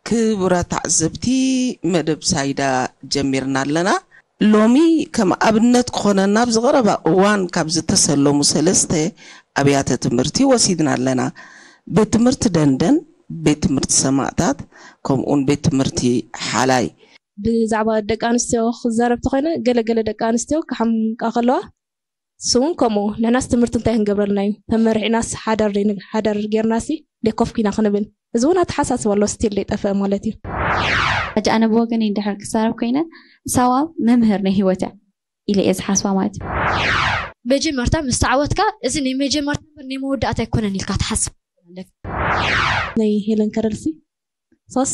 ክቡራት ተዓዘብቲ፣ መደብ ሳይዳ ጀሚርና ኣለና። ሎሚ ከም ኣብነት ክኾነና፣ ኣብ ዝቐረባ እዋን ካብ ዝተሰለሙ ሰለስተ ኣብያተ ትምህርቲ ወሲድና ኣለና። ቤት ትምህርቲ ደንደን፣ ቤት ትምህርቲ ሰማእታት፣ ከምኡውን ቤት ትምህርቲ ሓላይ። ብዛዕባ ደቂ ኣንስትዮ ክዛረብ ተኾይነ፣ ገለ ገለ ደቂ ኣንስትዮ ክሓምቃ ከለዋ፣ ንሱ እውን ከምኡ። ንሕናስ ትምህርቲ እንታይ ክንገብረልና እዩ? ተመሪዕናስ ሓዳር ደይ-፣ ሓዳር ጌርናሲ ደይ ኮፍ ኪና ክንብል። እዚ እውን ኣተሓሳስባ ኣሎ፣ ስቲል ደይጠፍአ ማለት እዩ። ሕጂ ኣነ ብወገነይ እንድሕር ክዛረብ ኮይነ፣ ሳዋ መምህር ናይ ህይወት እያ ኢለ እየ ዝሓስባ ማለት እዩ። መጀመርታ ምስ ተዓወትካ፣ እዚ ናይ መጀመርታ እምበር ናይ መወዳእታ ኣይኮነን ኢልካ ትሓስብ ኣለካ። ናይ ሄለን ከረልሲ፣ ሶስ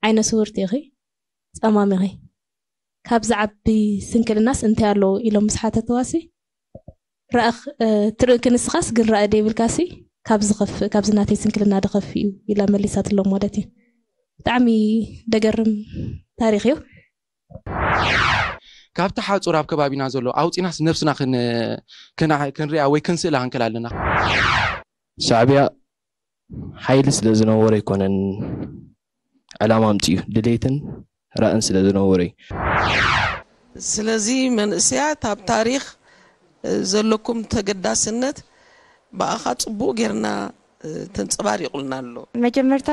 ዓይነ ስውርቲ ኢኺ፣ ጸማም ኢኺ። ካብ ዝዓቢ ስንክልናስ እንታይ ኣለዎ ኢሎም ምስ ሓተትዋሲ፣ ራእኽ-፣ እ፣ ትርእኪ ንስኻስ ግን ራእይ ደይብልካሲ፣ ካብ ዝኸፍእ፣ ካብዚ ናተይ ስንክልና ዝኸፍእ እዩ ኢላ መሊሳትሎም ማለት እዩ። ብጣዕሚ ደገርም ታሪኽ እዩ። ካብቲ ሓጹር ኣብ ከባቢና ዘሎ ኣውጺናስ ነብስና ክን-፣ ክና-፣ ክንሪኣ ወይ ክንስእላ ክንክእል ኣለና። ሻዕብያ ሓይሊ ስለ ዝነበሮ ኣይኮነን ዕላማ ኣምጺኡ፣ ድሌትን ራእን ስለ ዝነበሮ እዩ። ስለዚ መንእሰያት ኣብ ታሪኽ፣ እ፣ ዘለኩም ተገዳስነት ብኣኻ ጽቡቕ ጌርና፣ እ፣ ተንጸባሪቑልና ኣሎ። መጀመርታ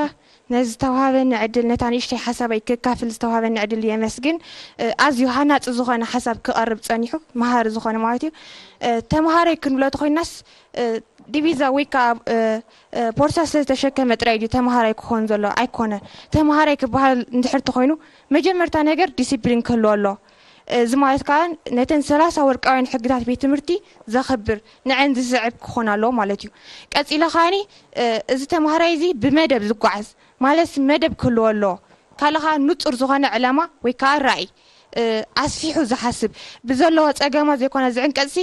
ነዚ ዝተውሃበኒ ዕድል፣ ነታ ንእሽተይ ሓሳበይ ክካፍል ዝተውሃበኒ ዕድል የመስግን። እ፣ ኣዝዩ ሃናጺ ዝኾነ ሓሳብ ክቐርብ ጸኒሑ፣ መሃሪ ዝኾነ ማለት እዩ። እ፣ ተምሃራይ ክንብሎ ተኾይናስ፣ እ፣ ዲቪዛ ወይ ከዓ፣ እ፣ እ፣ ቦርሳ ስለ ዝተሸከመ ጥራይ ድዩ ተምሃራይ ክኾን ዘሎ? ኣይኮነ። ተምሃራይ ክበሃል እንድሕር ተኾይኑ፣ መጀመርታ ነገር ዲሲፕሊን ክህልዎ ኣሎ። እዚ ማለት ከዓ ነተን ሰላሳ ወርቃውያን ሕግታት ቤት ትምህርቲ ዘኽብር፣ ንዐን ዝስዕብ ክኾን ኣለዎ ማለት እዩ። ቀጺለ ከዓኒ፣ እ፣ እዚ ተምሃራይ እዚ ብመደብ ዝጓዓዝ፣ ማለት መደብ ክህልዎ ኣለዎ። ካልእ ከዓ ንጹር ዝኾነ ዕላማ ወይ ከዓ ራእይ፣ እ፣ ኣስፊሑ ዝሓስብ፣ ብዘለዎ ጸገማት ዘይኮነ ዝዕንቀጽሲ፣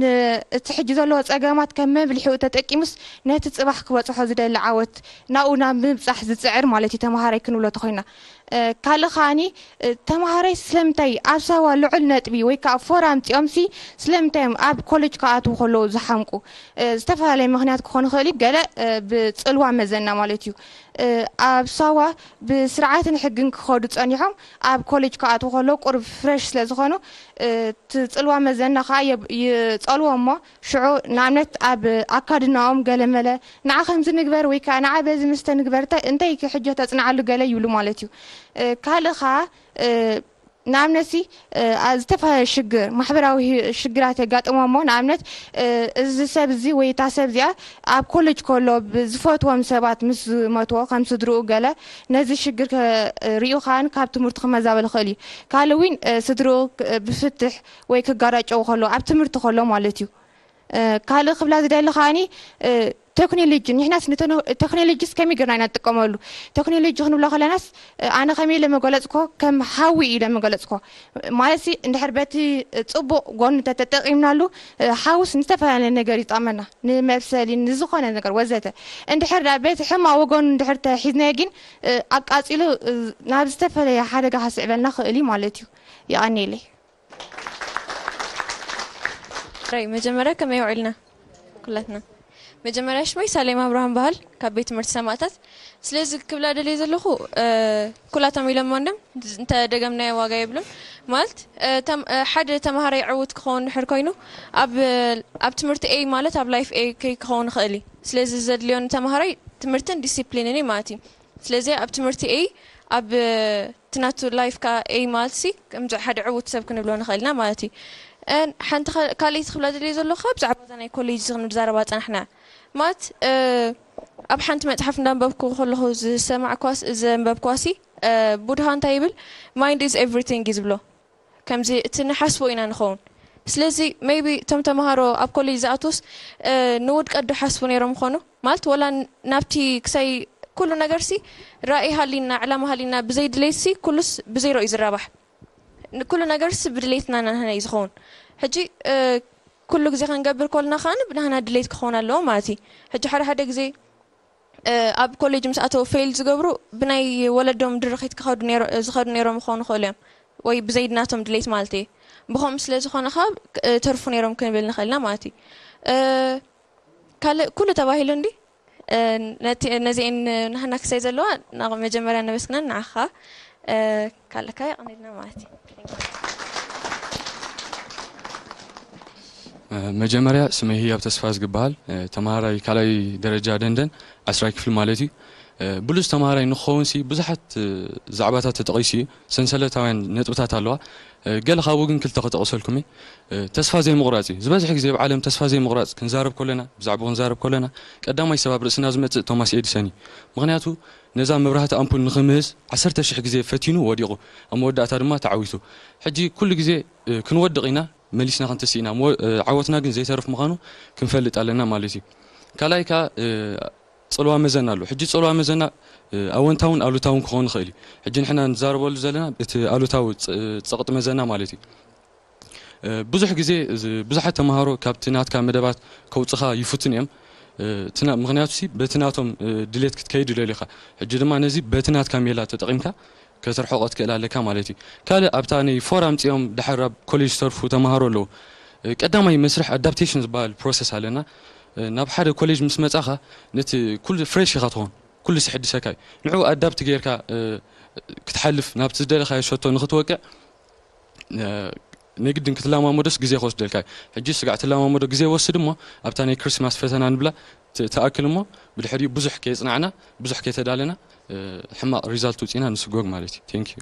ን-፣ እቲ ሕጂ ዘለዎ ጸገማት ከም መብልሒኡ ተጠቂሙስ ነቲ ጽባሕ ክበጽሖ ዝደሊ ዓወት ናብኡ ናብ ምብጻሕ ዝጽዕር ማለት እዩ ተምሃራይ ክንብሎ ተኾይና። እ፣ ካልእ ከዓኒ፣ እ፣ ተምሃራይ ስለምንታይ ኣብ ሳዋ ልዑል ነጥቢ ወይ ከዓ ፎር ኣምጺኦምሲ ስለምንታይ እዮም ኣብ ኮሌጅ ክኣትዉ ከለዉ ዝሓምቁ? እ፣ ዝተፈላለየ ምኽንያት ክኾን ይኽእል እዩ። ገለ፣ እ፣ ብጽልዋ መዘና ማለት እዩ። እ፣ ኣብ ሳዋ ብስርዓትን ሕግን ክኸዱ ጸኒሖም ኣብ ኮሌጅ ክኣትዉ ከለዉ ቁሩብ ፍረሽ ስለ ዝኾኑ፣ እ፣ እቲ ጽልዋ መዘና ከዓ የብ-፣ ይጸልዎ እሞ ሽዑ ንኣብነት ኣብ ኣካድናኦም ገለመለ ንዓ ከምዚ ንግበር ወይ ከዓ ንዓ በዚ መስተ ንግበር፣ እንታይ፣ እንታይ ሕጂ ተጽንዓሉ ገለ ይብሉ ማለት እዩ። እ፣ ካልእ ከዓ፣ እ፣ ንኣብነትሲ፣ እ፣ ኣ-፣ ዝተፈላለየ ሽግር፣ ማሕበራዊ ሂ-፣ ሽግራት የጋጥሞ እሞ ንኣብነት፣ እ፣ እዚ ሰብ እዚ ወይ እታ ሰብ እዚኣ ኣብ ኮሌጅ ከሎ ብዝፈትዎም ሰባት ምስ ዝመትዎ ከም ስድርኡ ገለ ነዚ ሽግር ከ-፣ ሪኡ ከዓን ካብ ትምህርቱ ክመዛበል ይኽእል እዩ። ካልእ እውን፣ እ፣ ስድርኡ ክ-፣ ብፍትሕ ወይ ክጋራጨው ከሎ ኣብ ትምህርቲ ከሎ ማለት እዩ። እ፣ ካልእ ክብላ ዝደሊ ከዓኒ፣ እ፣ ቴክኖሎጂ፣ ንሕናስ ንተኖ-፣ ቴክኖሎጂስ ከመይ ጌርና ኢና ንጥቀመሉ? ቴክኖሎጂ ክንብሎ ከለናስ፣ እ፣ ኣነ ከመይ ኢለ መገለጽኮ? ከም ሓዊ ኢለ መገለጽኮ። ማለትሲ እንድሕር በቲ ጽቡቕ ጎኑ እንተተጠቂምናሉ፣ እ፣ ሓውስ ንዝተፈላለየ ነገር ይጠቕመና። ንመብሰሊ፣ ንዝኾነ ነገር ወዘተ። እንድሕር ደኣ በቲ ሕማቕ ወገኑ እንድሕር ተሒዝናዮ ግን፣ እ፣ ኣቃጺሉ፣ እ፣ ናብ ዝተፈለየ ሓደጋ ከስዕበልና ክእል እዩ ማለት እዩ። የቐንየለይ። ራይ መጀመርያ ከመይ ውዒልና ኩላትና? መጀመርያ ሽመይ ሳሌም ኣብርሃም በሃል ካብ ቤት ትምህርቲ ሰማእታት። ስለዚ ክብላ ደልየ ዘለኹ፣ እ፣ ኩላቶም ኢሎሞ እንድም እንተ ደገምናዮ ዋጋ የብሉን። ማለት፣ እ፣ ተም-፣ እ፣ ሓደ ተምሃራይ ዕዉት ክኸውን ድሕር ኮይኑ ኣብ፣ ኣብ ትምህርቲ ኤ ማለት ኣብ ላይፍ ኤ ከይ ክኸውን ይኽእል እዩ። ስለዚ ዘድልዮ ንተምሃራይ ትምህርትን ዲሲፕሊንን እዩ ማለት እዩ። ስለዚ ኣብ ትምህርቲ ኤ ኣብ፣ እ፣ እቲ ናቱ ላይፍ ከኣ ኤ ማለት ሲ ከምዚ ሓደ ዕዉት ሰብ ክንብሎ ንኽእል ኢና ማለት እዩ። እ፣ ሓንቲ ካ-፣ ካልኣይቲ ክብላ ደልየ ዘለኹ ብዛዕባ እዛ ናይ ኮሌጅ እዚ ክንዛረባ ጸናሕና። ማለት፣ እ፣ ኣብ ሓንቲ መጽሓፍ እንዳንበብኩ ከለኹ ዝሰማዕኳስ-፣ ዘንበብኳሲ፣ እ፣ ቡድሃ እንታይ ይብል? Mind is everything እዩ ዝብሎ። ከምዚ እቲ ንሓስቦ ኢና ንኸውን። ስለዚ ሜይቢ እቶም ተምሃሮ ኣብ ኮሌጅ ዝኣትዉስ፣ እ፣ ንውድቀት ዶ ሓስቡ ነይሮም ይኾኑ? ማለት ወላ ን-፣ ናብቲ ክሳይ ኩሉ ነገርሲ ራእይ ሃሊና፣ ዕላማ ሃሊና ብዘይ ድሌትሲ ኩሉስ ብዜሮ እዩ ዝራባሕ። ን-፣ ኩሉ ነገርሲ ብድሌትና ናህና እዩ ዝኸውን። ሕጂ፣ እ፣ ኩሉ ግዜ ክንገብር ከልና ከኣ ብናህና ድሌት ክኸውን ኣለዎ ማለት እዩ። ሕጂ ሓደ ሓደ ግዜ፣ እ፣ ኣብ ኮሌጅ ምስ ኣተው ፌል ዝገብሩ ብናይ ወለዶም ድርኺት ክኸዱ ነይሮ-፣ ዝኸዱ ነይሮም ክኾኑ ይኽእሉ እዮም። ወይ ብዘይ ናቶም ድሌት ማለት እዩ። ብኸምኡ ስለ ዝኾነ ከኣ፣ እ፣ ተርፉ ነይሮም ክንብል ንኽእል ኢና ማለት እዩ። እ፣ ካልእ ኩሉ ተባሂሉ እንዲ፣ ነዚአን ናህና ክሳይ ዘለዋ መጀመርያ ነበስክነን ንዓኻ ካለካ የቐኒልና ማለት እዩ። መጀመርያ ስመይ ህያብ ተስፋ ዝግበሃል፣ ተምሃራይ ካልኣይ ደረጃ ደንደን ዓስራይ ክፍሊ ማለት እዩ። ብሉፅ ተምሃራይ ንክኸውን ሲ ብዙሓት ዛዕባታት ተጠቒሱ እዩ። ሰንሰለታውያን ነጥብታት ኣለዋ። ገለ ካብኡ ግን ክልተ ክጠቕሰልኩም እየ። ተስፋ ዘይምቑራፅ እዩ። ዝበዝሕ ግዜ ኣብ ዓለም ተስፋ ዘይምቑራፅ ክንዛረብ ከለና፣ ብዛዕባ ክንዛረብ ከለና ቀዳማይ ሰብ ኣብ ርእስና ዝመፅእ ቶማስ ኤዲሰን እዩ። ምክንያቱ ነዛ መብራህቲ ኣምፑል ንክምህዝ ዓሰርተ ሽሕ ግዜ ፈቲኑ ወዲቑ፣ ኣብ መወዳእታ ድማ ተዓዊቱ። ሕጂ ኩሉ ግዜ ክንወድቕ ኢና፣ መሊስና ክንትስእ ኢና። ዓወትና ግን ዘይተርፍ ምዃኑ ክንፈልጥ ኣለና ማለት እዩ። ካልኣይ ከኣ ፅልዋ መዘና ኣሎ። ሕጂ ፅልዋ መዘና ኣወንታውን ኣሉታውን ክኸውን ይኽእል እዩ። ሕጂ ንሕና ንዛረበሉ ዘለና እቲ ኣሉታዊ ፀቕጢ መዘና ማለት እዩ። ብዙሕ ግዜ ብዙሓት ተምሃሮ ካብቲ ናትካ መደባት ከውፅኻ ይፍትኑ እዮም። ምክንያቱ በቲ ናቶም ድሌት ክትከይድ ይደልኻ። ሕጂ ድማ ነዚ በቲ ናትካ ሜላ ተጠቒምካ ከተርሕቆ ትክእል ኣለካ ማለት እዩ። ካልእ ኣብታ ናይ ፎር ኣምፂኦም ድሓር ኣብ ኮሌጅ ዝተርፉ ተምሃሮ ኣለዉ። ቀዳማይ መስርሕ ኣዳፕቴሽን ዝበሃል ፕሮሰስ ኣለና። ናብ ሓደ ኮሌጅ ምስ መፃኻ ነቲ ኩሉ ፍሬሽ ኢኻ ትኾን፣ ኩሉ ስሕድሰካ እዩ። ንዕኡ ኣዳፕት ጌርካ ክትሓልፍ ናብቲ ዝደለኻዮ ሸቶ ንክትወቅዕ ንግድን ክትለማመዶስ ግዜ ክወስደልካ እዩ። ሕጂ ስጋዕ ትለማመዶ ግዜ ወስድ እሞ ኣብታ ናይ ክርስማስ ፈተና ንብላ ትኣክል እሞ ብድሕሪኡ ብዙሕ ከየፅናዕና ብዙሕ ከየተዳለና ሕማቕ ሪዛልት ውፅኢና ንስጎግ ማለት እዩ። ቴንክ ዩ።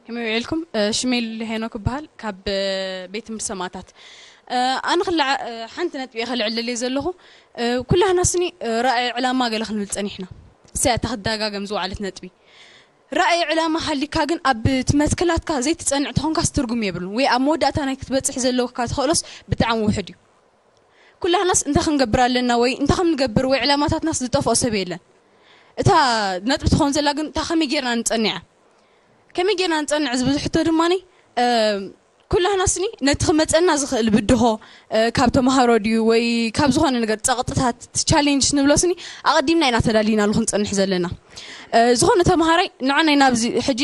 ከመይ ውዒልኩም? ሽሜል ሄኖክ እበሃል ካብ ቤት ትምህርቲ ሰማእታት። ኣነ ክላ ሓንቲ ነጥቢ እየ ከልዕል ደልየ ዘለኹ። ኩላህና ስኒ ራእይ ዕላማ ገለ ክንብል ፀኒሕና። እሰያ እታ ክደጋገም ዝወዓለት ነጥቢ። ራእይ ዕላማ ሃሊካ ግን ኣብ ትመትክላትካ ዘይትፀንዕ ተኾንካስ ትርጉም የብሉን። ወይ ኣብ መወዳእታ ናይ ክትበፅሕ ዘለካ ተኽእሎስ ብጣዕሚ ውሑድ እዩ። ኩላህናስ እንተ ክንገብር ኣለና ወይ እንተ ከም ንገብር ወይ ዕላማታትናስ ዝጠፍኦ ሰብ የለን። እታ ነጥቢ ትኾን ዘላ ግን እታ ከመይ ጌርና ንፀንዕ እያ። ከመይ ጌርና ንፀንዕ ዝብል ሕቶ ድማ ኩላህና ስኒ ነቲ ክመፀና ዝኽእል ብድሆ ካብ ተምሃሮ ድዩ ወይ ካብ ዝኾነ ነገር ፀቕጥታት ቻሌንጅ ንብሎ ስኒ ኣቐዲምና ኢና ተዳሊና ኣሉ ክንፀንሕ ዘለና። ዝኾነ ተምሃራይ ንዕናይ ናብዚ ሕጂ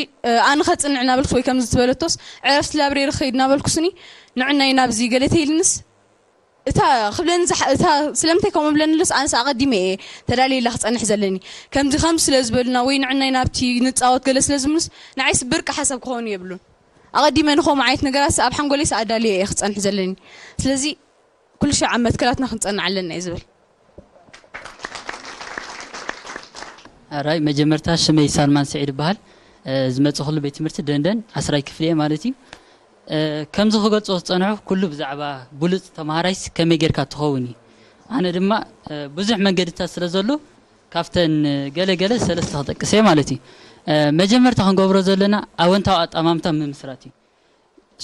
ኣነ ከፅንዕ እናበልኩስ ወይ ከምዚ ዝበለቶስ ዕረፍቲ ላብሬሪ ክኸይድ እናበልኩ ስኒ ንዕናይ ናብዚ ገለተ ኢልንስ እታ ክብለኒ እታ ስለምንታይ ከምኡ ብለኒ ኢሉስ ኣነስ ኣቐዲመ እየ ተዳልየ ኢላ ክፀንሕ ዘለኒ። ከምዚ ከምዚ ስለ ዝበሉና ወይ ንዕናይ ናብቲ ንፃወት ገለ ስለ ዝብሉስ ንዓይስ ብርቂ ሓሳብ ክኾኑ የብሉን። ኣቐዲመ ንኸምኡ ዓይነት ነገራትስ ኣብ ሓንጎለይስ ኣዳልየ እየ ክፀንሕ ዘለኒ። ስለዚ ኩሉ ሻዕ ኣብ መትከላትና ክንፀንዕ ኣለና እየ ዝብል። ኣራይ መጀመርታ ሽመይ ሳልማን ስዒድ ይበሃል። ዝመፅእኹሉ ቤት ትምህርቲ ደንደን ዓስራይ ክፍሊ እየ ማለት እዩ። ከምዚ ክገልፆ ዝፀንሑ ኩሉ ብዛዕባ ብሉፅ ተምሃራይስ ከመይ ጌርካ ትኸውን እዩ። ኣነ ድማ ብዙሕ መንገድታት ስለ ዘሎ ካብተን ገለ ገለ ሰለስተ ክጠቅስ እየ ማለት እዩ። መጀመርታ ክንገብሮ ዘለና ኣወንታዊ ኣጠማምታ ምምስራት እዩ።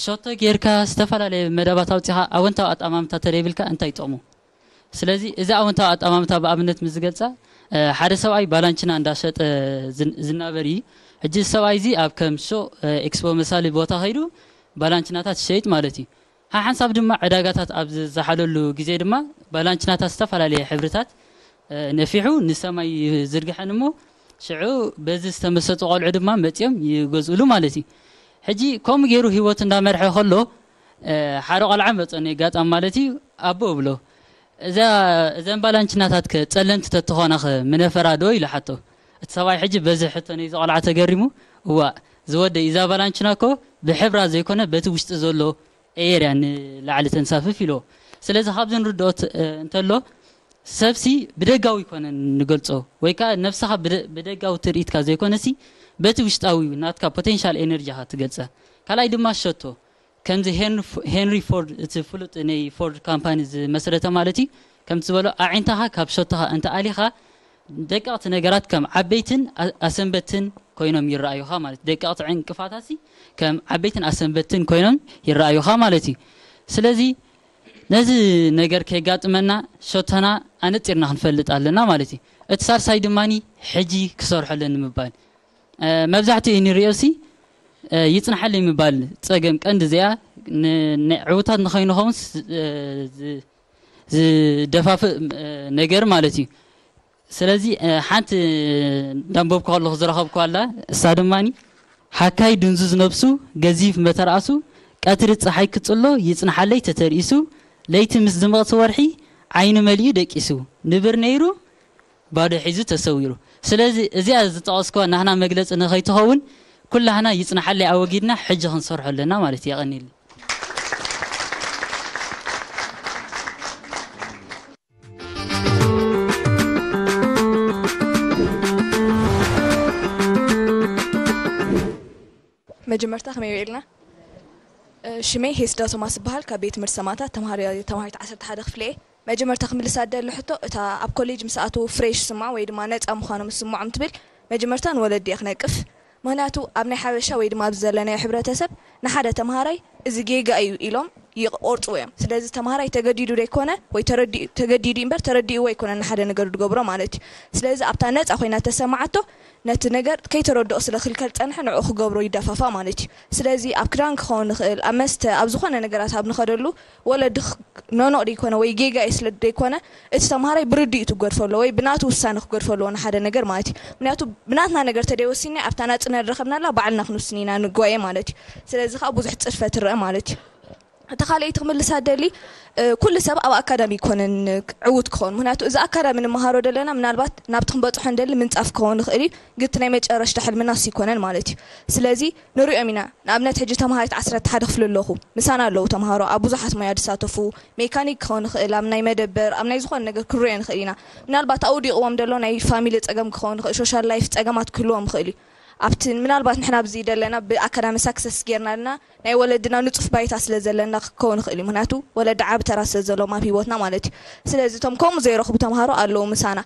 ሸቶ ጌርካ ዝተፈላለየ መደባት ኣውፂኻ ኣወንታዊ ኣጠማምታ ተደይብልካ እንታይ ይጠቕሙ? ስለዚ እዚ ኣወንታዊ ኣጠማምታ ብኣብነት ምስ ዝገልፃ ሓደ ሰብኣይ ባላንችና እንዳሸጠ ዝናበር እዩ። ሕጂ እዚ ሰብኣይ እዚ ኣብ ከም ሾ ኤክስፖ መሳሊ ቦታ ከይዱ ባላንችናታት ይሸይጥ ማለት እዩ። ሓሓንሳብ ድማ ዕዳጋታት ኣብ ዝዘሓለሉ ግዜ ድማ ባላንችናታት ዝተፈላለየ ሕብርታት ነፊሑ ንሰማይ ይዝርግሐን እሞ ሽዑ በዚ ዝተመሰጡ ቆልዑ ድማ መፅኦም ይገዝእሉ ማለት እዩ። ሕጂ ከምኡ ገይሩ ህይወቱ እንዳመርሐ ከሎ ሓደ ቆልዓ መፀኒ ኣጋጣሚ ማለት እዩ። ኣቦ እብሎ እዛ እዘን ባላንችናታት ከ ፀለምቲ ተትኾና ከ ምነፈራ ዶ ኢሉ ሓቶ። እቲ ሰብኣይ ሕጂ በዚ ሕቶ ነዚ ቆልዓ ተገሪሙ እዋእ ዝወደይ እዛ ባላንችና እኮ ብሕብራ ዘይኮነ በቲ ውሽጢ ዘሎ ኤርያ ንላዕሊ ተንሳፍፍ ኢልዎ። ስለዚ ካብዚ ንርድኦ እንተሎ ሰብሲ ብደጋዊ ይኮነ ንገልፆ ወይ ከዓ ነብስኻ ብደጋዊ ትርኢትካ ዘይኮነሲ በቲ ውሽጣዊ ናትካ ፖቴንሻል ኤነርጂኻ ትገልፀ። ካልኣይ ድማ ሸቶ ከምዚ ሄንሪ ፎርድ እቲ ፍሉጥ ናይ ፎርድ ካምፓኒ ዝመስረተ ማለት እዩ ከምቲ ዝበሎ ኣዒንታኻ ካብ ሸቶኻ እንተ ኣሊኻ ደቀቕቲ ነገራት ከም ዓበይትን ኣሰንበትን ኮይኖም ይረኣዩኻ ማለት ደቀቕቲ ዕንቅፋታሲ ከም ዓበይትን ኣሰንበትን ኮይኖም ይረኣዩኻ ማለት እዩ። ስለዚ ነዚ ነገር ከየጋጥመና ሸቶና ኣነፂርና ክንፈልጥ ኣለና ማለት እዩ። እቲ ሳልሳይ ድማ ሕጂ ክሰርሖ ኣለኒ ምባል። መብዛሕትኡ ንሪኦ ሲ ይፅናሓለይ ምባል ፀገም ቀንዲ እዚኣ ዕውታት ንኸይንኸውን ዝደፋፍእ ነገር ማለት እዩ። ስለዚ ሓንቲ እንዳንበብኩ ከለኹ ዝረኸብኩ ኣላ እሳ ድማ ሓካይ ድንዙዝ ነብሱ ገዚፍ መተርኣሱ ቀትሪ ፀሓይ ክፅሎ ይፅንሓለይ ተተርኢሱ፣ ለይቲ ምስ ድምቕቲ ወርሒ ዓይኑ መሊኡ ደቂሱ፣ ንብር ነይሩ ባዶ ሒዙ ተሰዊሩ። ስለዚ እዚኣ ዝጠቐስኩዋ ናህና መግለፂ ንኸይትኸውን ኩላህና ይፅንሓለይ ኣወጊድና ሕጂ ክንሰርሖ ኣለና ማለት እዩ። የቐኒል። መጀመርታ ከመይ ውዒልና? ሽመይ ሄስዳ ቶማስ ዝበሃል፣ ካብ ቤት ትምህርቲ ሰማእታት ተማሃሪ ተማሃሪት ዓሰርተ ሓደ ክፍሊ እየ። መጀመርታ ክምልሳ ደሊ ሕቶ፣ እታ ኣብ ኮሌጅ ምስ ኣተዉ ፍሬሽ ስማ ወይ ድማ ነፃ ምዃኖም ዝስምዖም ትብል፣ መጀመርታ ንወለዲ እየ ክነቅፍ። ምክንያቱ ኣብ ናይ ሓበሻ ወይ ድማ ኣብዚ ዘለናዮ ሕብረተሰብ ንሓደ ተምሃራይ እዚ ጌጋ እዩ ኢሎም ይቆርፅዎ እዮም። ስለዚ ተምሃራይ ተገዲዱ ዘይኮነ ወይ ተገዲዱ እምበር ተረዲእዎ ኣይኮነ ንሓደ ነገር ዝገብሮ ማለት እዩ። ስለዚ ኣብታ ነፃ ኮይና ተሰማዓቶ ነቲ ነገር ከይተረድኦ ስለ ክልከል ፀንሐ ንዕኡ ክገብሮ ይደፋፋ ማለት እዩ። ስለዚ ኣብ ክዳን ክኸውን ንኽእል፣ ኣብ መስተ፣ ኣብ ዝኾነ ነገራት ኣብ ንኸደሉ ወለዲ ኖኖቕ ደይኮነ ወይ ጌጋ እዩ ስለ ደይኮነ እቲ ተምሃራይ ብርድኢቱ ክገድፎ ኣለዎ ወይ ብናቱ ውሳነ ክገድፎ ኣለዎ ንሓደ ነገር ማለት እዩ። ምክንያቱ ብናትና ነገር ተደይወሲና ኣብታ ናፅነት ረኸብናላ ባዕልና ክንውስን ኢና ንጓየ ማለት እዩ። ስለዚ ከዓ ብዙሕ ፅርፈ ትረአ ማለት እዩ። እታ ካልኣይቲ ክምልሳ ደሊ ኩሉ ሰብ ኣብ ኣካዳሚ ይኮነን ዕዉት ክኸውን። ምክንያቱ እዚ ኣካዳሚ ንምሃሮ ደለና ምናልባት ናብቲ ክንበፅሖ ንደሊ ምንፃፍ ክኸውን ይኽእል እዩ፣ ግን እቲ ናይ መጨረሽታ ሕልምና እሱ ይኮነን ማለት እዩ። ስለዚ ንሪኦም ኢና። ንኣብነት ሕጂ ተምሃሪት ዓሰርተ ሓደ ክፍሊ ኣለኹ፣ ምሳና ኣለዉ ተምሃሮ ኣብ ብዙሓት ሞያ ዝሳተፉ፣ ሜካኒክ ክኸውን ይኽእል፣ ኣብ ናይ መደበር ኣብ ናይ ዝኾነ ነገር ክንሪኦ ንኽእል ኢና። ምናልባት ኣውዲቕዎም ደሎ ናይ ፋሚሊ ፀገም ክኸውን ይኽእል፣ ሶሻል ላይፍ ፀገማት ክህልዎም ይኽእል እዩ። ኣብቲ ምናልባት ንሕና ኣብዚ ደለና ብኣካዳሚ ሳክሰስ ጌርና ኣለና ናይ ወለድና ንፁፍ ባይታ ስለ ዘለና ክከውን ይኽእል እዩ። ምክንያቱ ወለዲ ዓቢ ተራ ስለ ዘለዎም ኣብ ሂወትና ማለት እዩ። ስለዚ እቶም ከምኡ ዘይረኽቡ ተምሃሮ ኣለዉ ምሳና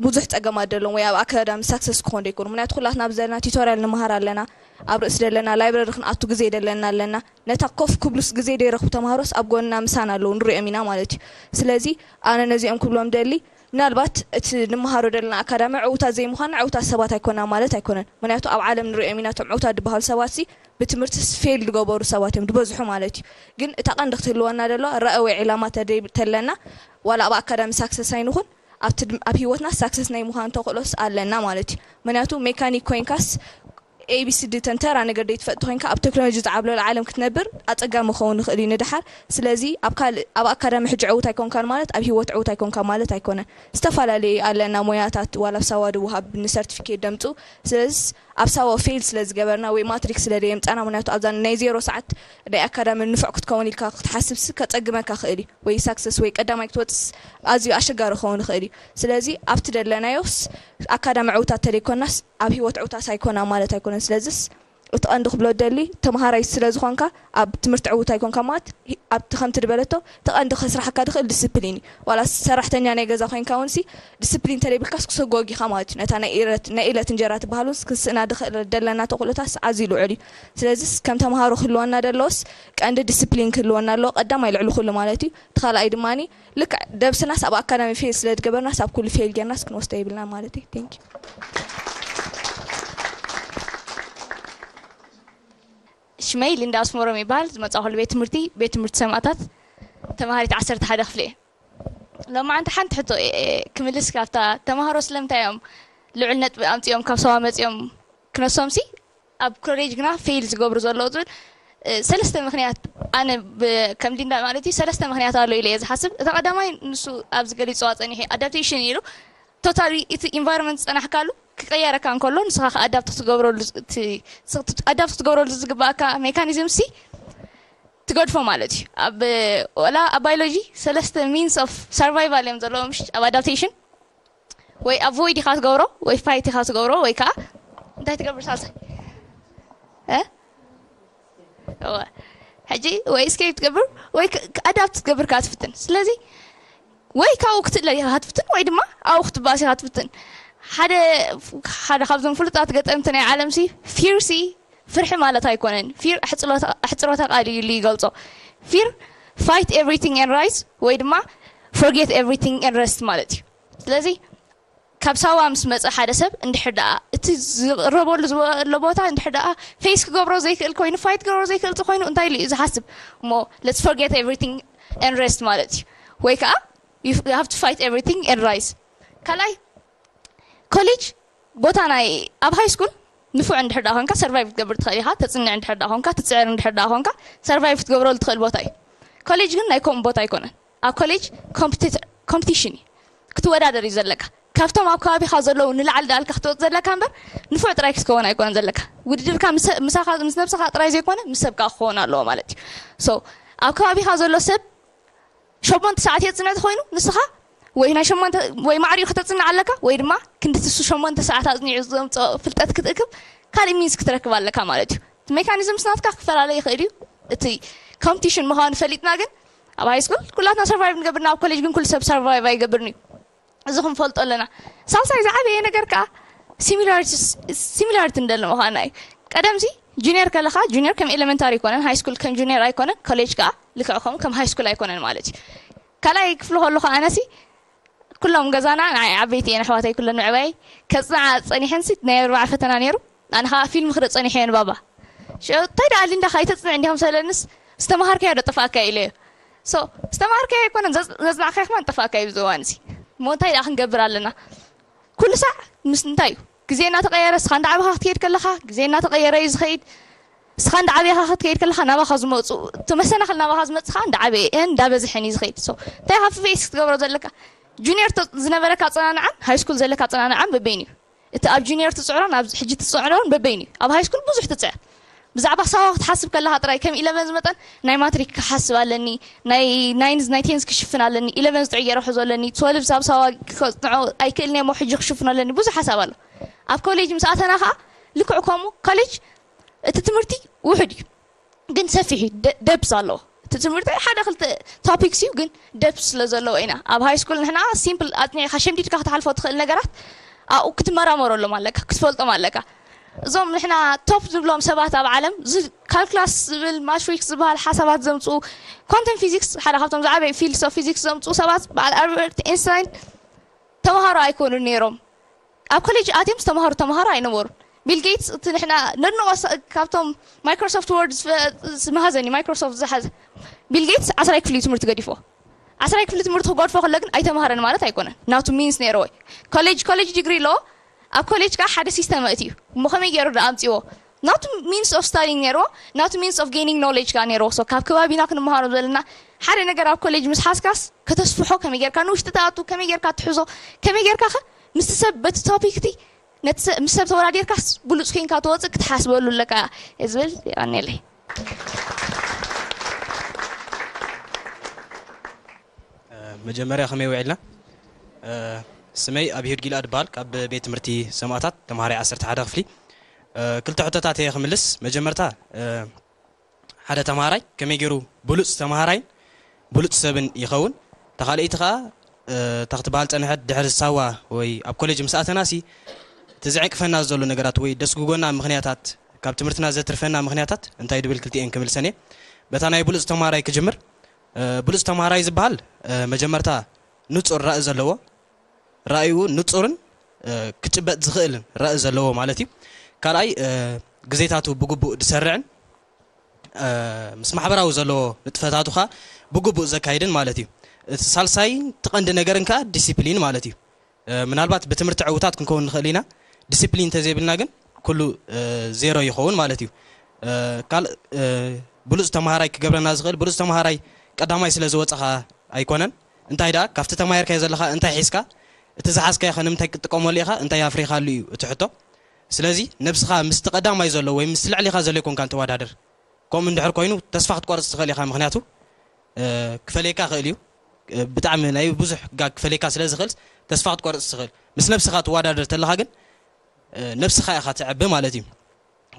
ብዙሕ ፀገማት ደለዎም ወይ ኣብ ኣካዳሚ ሳክሰስ ክኾን ደይኮኑ። ምክንያቱ ኩላትና ኣብዚ ዘለና ቲቶሪያል ንምሃር ኣለና፣ ኣብ ርእሲ ደለና ላይብረሪ ክንኣቱ ግዜ ደለና ኣለና። ነታ ኮፍ ክብሉስ ግዜ ደይረኽቡ ተምሃሮስ ኣብ ጎንና ምሳና ኣለዉ ንሪኦም ኢና ማለት እዩ። ስለዚ ኣነ ነዚኦም ክብሎም ደሊ ምናልባት እቲ ንምሃሮ ደለና ኣካዳሚ ዕውታት ዘይምዃንና ዕውታት ሰባት ኣይኮና ማለት ኣይኮነን። ምክንያቱ ኣብ ዓለም ንሪኦም ኢና እቶም ዕውታት ዝበሃሉ ሰባት ሲ ብትምህርቲ ፌል ዝገበሩ ሰባት እዮም ዝበዝሑ ማለት እዩ። ግን እታ ቀንዲ ክትህልወና ደለዋ ራእይ ወይ ዕላማ ተደይ ተለና ዋላ ኣብ ኣካዳሚ ሳክሰስ ኣይንኹን ኣብቲ ድም- ኣብ ሂወትና ሳክሰስ ናይ ምዃን ተኽእሎስ ኣለና ማለት እዩ። ምክንያቱ ሜካኒክ ኮይንካስ ኤቢሲዲ ተንተራ ነገር ደይትፈጥ ኮይንካ ኣብ ቴክኖሎጂ ዝዓብለሉ ዓለም ክትነብር ኣፀጋሚ ክኸውን ይኽእል እዩ ንድሓር። ስለዚ ኣብ ካልእ ኣብ ኣካዳሚ ሕጂ ዕውት ኣይኮንካን ማለት ኣብ ሂወት ዕውት ኣይኮንካ ማለት ኣይኮነን። ዝተፈላለዩ ኣለና ሞያታት ዋላ ኣብ ሳዋ ድወሃብ ንሰርቲፊኬት ደምፁ። ስለዚ ኣብ ሳዋ ፌል ስለ ዝገበርና ወይ ማትሪክ ስለ ደየምፃና ምክንያቱ ኣብዛ ናይ ዜሮ ሰዓት ናይ ኣካዳሚ ንፉዕ ክትከውን ኢልካ ክትሓስብሲ ከፀግመካ ክእል እዩ ወይ ሳክሰስ ወይ ቀዳማይ ክትወፅስ ኣዝዩ ኣሸጋሪ ክኸውን ይኽእል እዩ። ስለዚ ኣብቲ ደለናዮስ ኣካዳሚ ዕውታት ተደይኮናስ ኣብ ሂወት ዕውታት ኣይኮና ማለት ኣይኮነን። ስለዚስ እቲ ቀንዲ ክብሎ ደሊ ተምሃራይ ስለ ዝኾንካ ኣብ ትምህርቲ ዕውት ኣይኮንካ ማለት ኣብቲ ከምቲ ዝበለቶ እቲ ቀንዲ ከስራሓካ ድኽእል ዲስፕሊን እዩ። ዋላ ሰራሕተኛ ናይ ገዛ ኮይንካ እውን ሲ ዲስፕሊን ተደይብልካስ ክሰጎግ ኢኻ ማለት እዩ። ነታ ናይ ኢለት ናይ ኢለት እንጀራ ትበሃል እውን ክስእና ድኽእል ደለና ተኽእሎታስ ኣዝዩ ልዑል እዩ። ስለዚስ ከም ተምሃሮ ክህልወና ደለዎስ ቀንዲ ዲስፕሊን ክህልወና ኣለዎ ቀዳማይ ልዕሊ ኩሉ ማለት እዩ። እቲ ካልኣይ ድማኒ ልክዕ ደብስናስ ኣብ ኣካዳሚ ፌል ስለ ዝገበርናስ ኣብ ኩሉ ፌል ጌርናስ ክንወስዶ የብልና ማለት እዩ። Thank you። ሽመይ ሊንዳ ኣስመሮም ይበሃል። ዝመፃእኩሉ ቤት ትምህርቲ ቤት ትምህርቲ ሰማእታት ተምሃሪት ዓሰርተ ሓደ ክፍሊ እየ። ሎማዓንቲ ሓንቲ ሕቶ እየ ክምልስ ካብታ ተምሃሮ ስለምንታይ እዮም ልዑል ነጥቢ ኣምፂኦም ካብ ሰባ መፂኦም ክነሶም ሲ ኣብ ኮሌጅ ግና ፌል ዝገብሩ ዘለዉ ዝብል ሰለስተ ምክንያት ኣነ ከም ሊንዳ ማለት እዩ ሰለስተ ምክንያት ኣሎ ኢለ እየ ዝሓስብ። እታ ቀዳማይ ንሱ ኣብዚ ገሊፅዋ ፀኒሐ ኣዳፕቴሽን ኢሉ ቶታሊ እቲ ኢንቫይሮንመንት ዝፀናሕካሉ ክቀየረካ እንከሎ ንስኻ ኣዳፕት ክትገብረሉ ኣዳፕት ክትገብረሉ ዝግባኣካ ሜካኒዝም ሲ ትገድፎ ማለት እዩ። ኣብ ወላ ኣብ ባዮሎጂ ሰለስተ ሚንስ ኦፍ ሰርቫይቫል እዮም ዘለዎም ኣብ ኣዳፕቴሽን ወይ ኣቮይድ ኢኻ ትገብሮ ወይ ፋይት ኢኻ ትገብሮ ወይ ከዓ እንታይ ትገብር ሳልሳይ እ እወ ሕጂ ወይ እስኬፕ ትገብር ወይ ኣዳፕት ትገብር ከዓ ትፍትን። ስለዚ ወይ ካብኡ ክትእለ ኢኻ ትፍትን ወይ ድማ ኣብኡ ክትባእስ ኢኻ ትፍትን። ሓደ ሓደ ካብዞም ፍሉጣት ገጠምቲ ናይ ዓለም ሲ ፊር ሲ ፍርሒ ማለት ኣይኮነን። ፊር ኣሕፅሮተ ቃል እዩ ኢሉ ይገልፆ። ፊር ፋይት ኤቭሪቲንግ ኤን ራይዝ ወይ ድማ ፎርጌት ኤቭሪቲንግ ኤን ረስት ማለት እዩ። ስለዚ ካብ ሳዋ ምስ መፀ ሓደ ሰብ እንድሕር ደኣ እቲ ዝቕረበሉ ዘሎ ቦታ እንድሕር ደኣ ፌስ ክገብሮ ዘይክእል ኮይኑ ፋይት ክገብሮ ዘይክእል ኮይኑ እንታይ ኢሉ እዩ ዝሓስብ እሞ let's forget everything and rest ማለት እዩ። ወይ ከዓ you have to fight everything and rise። ካልኣይ ኮሌጅ ቦታ ናይ ኣብ ሃይ ስኩል ንፉዕ እንድሕር ደኣ ኮንካ ሰርቫይቭ ክትገብር ትኽእል ኢኻ። ተጽንዕ እንድሕር ደኣ ኮንካ፣ ትጽዕር እንድሕር ደኣ ኮንካ፣ ሰርቫይቭ ክትገብረሉ ትኽእል ቦታ እዩ። ኮሌጅ ግን ናይ ከምኡ ቦታ ኣይኮነን። ኣብ ኮሌጅ ኮምፒቲሽን እዩ። ክትወዳደር እዩ ዘለካ። ካብቶም ኣብ ከባቢኻ ዘለዉ ንላዕሊ ዳልካ ክትወፅ ዘለካ እምበር፣ ንፉዕ ጥራይ ክትከውን ኣይኮነን ዘለካ። ውድድርካ ምስ ነብስኻ ጥራይ ዘይኮነ ምስ ሰብ ከዓ ክኸውን ኣለዎ ማለት እዩ። ሶ ኣብ ከባቢኻ ዘሎ ሰብ ሸሞንተ ሰዓት የፅንዕ ተኮይኑ፣ ንስኻ ወይ ናይ ሸሞንተ ወይ ማዕሪኡ ከተፅንዕ ኣለካ፣ ወይ ድማ ክንዲ ትሱ ሸሞንተ ሰዓት ኣፅኒዑ ዘምፅኦ ፍልጠት ክትእክብ ካልእ ሚንስ ክትረክብ ኣለካ ማለት እዩ። እቲ ሜካኒዝምስ ናትካ ክፈላለ ይኽእል እዩ። እቲ ኮምፒቲሽን ምዃኑ ፈሊጥና ግን ኣብ ሃይ ስኩል ኩላትና ሰርቫይቭ ንገብርና፣ ኣብ ኮሌጅ ግን ኩሉ ሰብ ሰርቫይቭ ኣይገብርን እዩ። እዚ ክንፈልጦ ኣለና። ሳልሳይ ዝዓበየ ነገር ከዓ ሲሚላሪቲ እንደለ ምዃና እዩ። ቀደምሲ ጁኒየር ከለኻ፣ ጁኒየር ከም ኤሌመንታሪ ኣይኮነን፣ ሃይ ስኩል ከም ጁኒየር ኣይኮነን፣ ኮሌጅ ከዓ ልክዕ ከምኡ ከም ሃይ ስኩል ኣይኮነን ማለት እዩ። ካልኣይ ክፍሊ ከለኹ ኣነሲ ኩሎም ገዛና ናይ ዓበይቲ እየን ኣሕዋተይ ኩለን ምዕባይ ከፅንዓ ፀኒሐንሲ ናይ ኣርባዓ ፈተና ነይሩ። ኣነ ከዓ ፊልም ክርኢ ፀኒሐ እየ ንባባ። ሽዑ እንታይ ደኣ ሊንዳ ከይተፅንዕ እንዲኹም ሰለንስ ዝተምሃርካዮ ዶ ጠፋእካ ኢለዮ። ሶ ዝተምሃርካዮ ኣይኮነን ዘፅ- ዘፅናዕካዮ ከማን ጠፋእካ እዩ ብዝዋንሲ። እሞ እንታይ ደኣ ክንገብር ኣለና? ኩሉ ሳዕ ምስ እንታይ እዩ ግዜ እናተቐየረ፣ እስኻ እንዳዓበኻ ክትከይድ ከለኻ ግዜ እናተቐየረ እዩ ዝኸይድ። እስኻ እንዳዓበኻ ክትከይድ ከለኻ ናባኻ ዝመፁ እቲ መሰናኽል ናባኻ ዝመፅኻ እንዳዓበየ እንዳበዝሐን እዩ ዝኸይድ። ሶ እንታይ ካብ ፌስ ክትገብሮ ዘለካ? ጁኒየር ዝነበረካ ኣፀናንዓን ሃይ ስኩል ዘለካ ኣፀናንዓን በበይን እዩ። እቲ ኣብ ጁኒየር ትፅዕሮን ኣብ ሕጂ ትፅዕሮን በበይን እዩ። ኣብ ሃይ ስኩል ብዙሕ ትፅዕር። ብዛዕባ ሳዋ ክትሓስብ ከለኻ ጥራይ ከም ኢለቨንዝ መጠን ናይ ማትሪክ ክሓስብ ኣለኒ፣ ናይ ናይንዝ ናይ ቴንዝ ክሽፍን ኣለኒ፣ ኢለቨንዝ ጥዑይ ገይረ ክሕዞ ኣለኒ፣ ትወልቭዝ ኣብ ሳዋ ከፅንዖ ኣይክእልን እየ እሞ ሕጂ ክሽፍኖ ኣለኒ፣ ብዙሕ ሓሳብ ኣሎ። ኣብ ኮሌጅ ምስ ኣተና ከዓ ልክዕ ከምኡ ኮሌጅ እቲ ትምህርቲ ውሑድ እዩ ግን ሰፊሕ እዩ፣ ደ- ደብስ ኣለዎ። እቲ ትምህርቲ ሓደ ክልተ ቶፒክስ እዩ ግን ደብስ ስለ ዘለዎ ኢና። ኣብ ሃይ ስኩል ንሕና ሲምፕል ኣፅኒዕካ ሸምዲድካ ክትሓልፎ ትኽእል ነገራት ኣብኡ ክትመራመረሎም ኣለካ፣ ክትፈልጦም ኣለካ። እዞም ንሕና ቶፕ ዝብሎም ሰባት ኣብ ዓለም ካልኩላስ ዝብል ማትሪክስ ዝበሃል ሓሳባት ዘምፅኡ፣ ኳንተም ፊዚክስ ሓደ ካብቶም ዝዓበዩ ፊልድስ ኦፍ ፊዚክስ ዘምፅኡ ሰባት በዓል ኣልበርት ኤንስታይን ተምሃሮ ኣይኮኑን ነይሮም። ኣብ ኮሌጅ ኣትዮም ዝተምሃሩ ተምሃሮ ኣይነበሩን። ቢል ጌትስ እቲ ንሕና ነድንቖ ሳ- ካብቶም ማይክሮሶፍት ወርድ ዝፈ- ዝመሃዘኒ ማይክሮሶፍት ዝሓዘ ቢል ጌትስ ዓስራይ ክፍሊ ትምህርቲ ገዲፎ። ዓስራይ ክፍሊ ትምህርቲ ክገድፎ ከሎ ግን ኣይተምሃረን ማለት ኣይኮነን። ናቱ ሚንስ ነይረዎ። ኮሌጅ ኮሌጅ ዲግሪ ኣለዎ። ኣብ ኮሌጅ ከዓ ሓደ ሲስተም ኣእትዩ እሞ ከመይ ገይሩ ዳ ኣምፅዎ? ናቱ ሚንስ ኦፍ ስታዲንግ ነይርዎ፣ ናቱ ሚንስ ኦፍ ጌኒንግ ኖሌጅ ከዓ ነይርዎ። ሶ ካብ ከባቢና ክንመሃሮ ዘለና ሓደ ነገር ኣብ ኮሌጅ ምስ ሓዝካስ ከተስፍሖ ከመይ ጌርካ ንውሽጢ ትኣቱ፣ ከመይ ጌርካ ትሕዞ፣ ከመይ ጌርካ ከ ምስቲ ሰብ በቲ ቶፒክ እቲ ነቲ ሰብ- ምስ ሰብ ተወዳዲርካስ ብሉፅ ኮይንካ ትወፅእ ክትሓስበሉ ኣለካ እየ ዝብል። የቐንየለይ። መጀመርያ ከመይ ውዒልና? ስመይ ኣብሂድ ጊልኣድ እበሃል። ካብ ቤት ትምህርቲ ሰማእታት ተምሃራይ ዓሰርተ ሓደ ክፍሊ። ክልተ ሕቶታት እየ ክምልስ። መጀመርታ ሓደ ተምሃራይ ከመይ ገይሩ ብሉፅ ተምሃራይን ብሉፅ ሰብን ይኸውን? ተኻልእይቲ ከዓ እታ ክትበሃል ፀንሐት ድሕሪ ሳዋ ወይ ኣብ ኮሌጅ ምስ ኣተናሲ እቲ ዝዕንቅፈና ዘሎ ነገራት ወይ ደስጉጎና ምኽንያታት ካብ ትምህርትና ዘትርፈና ምኽንያታት እንታይ ድብል ክልቲኤን ክምልሰን እየ። በታ ናይ ብሉፅ ተምሃራይ ክጅምር። ብሉፅ ተምሃራይ ዝበሃል መጀመርታ ንፁር ራኢ ዘለዎ፣ ራእይኡ ንፁርን ክጭበጥ ዝኽእልን ራኢ ዘለዎ ማለት እዩ። ካልኣይ ግዜታቱ ብግቡእ ዝሰርዕን ምስ ማሕበራዊ ዘለዎ ንጥፈታቱ ከዓ ብግቡእ ዘካይድን ማለት እዩ። እቲ ሳልሳይን እቲ ቀንዲ ነገርን ከዓ ዲሲፕሊን ማለት እዩ። ምናልባት ብትምህርቲ ዕውታት ክንከውን ንኽእል ኢና፣ ዲሲፕሊን እንተዘይብልና ግን ኩሉ ዜሮ ይኸውን ማለት እዩ። ካልእ ብሉፅ ተምሃራይ ክገብረና ዝኽእል ብሉፅ ተምሃራይ ቀዳማይ ስለ ዝወፀኻ ኣይኮነን። እንታይ ደኣ ካብቲ ተማሂርካዮ ዘለኻ እንታይ ሒዝካ፣ እቲ ዝሓዝካዮ ከ ንምንታይ ክትጥቀመሉ ኢኻ፣ እንታይ ኣፍሪኻሉ እዩ እቲ ሕቶ። ስለዚ ነብስኻ ምስቲ ቀዳማይ ዘሎ ወይ ምስቲ ልዕሊኻ ዘሎ ኣይኮንካን ተወዳድር። ከምኡ እንድሕር ኮይኑ ተስፋ ክትቆርፅ ትኽእል ኢኻ። ምኽንያቱ ክፈልየካ ይኽእል እዩ። ብጣዕሚ ናይ ብዙሕ ጋግ ክፈልየካ ስለ ዝኽእል ተስፋ ክትቆርፅ ትኽእል። ምስ ነብስኻ ትወዳደር ተለኻ ግን ነብስኻ ኢኻ ትዕቢ ማለት እዩ።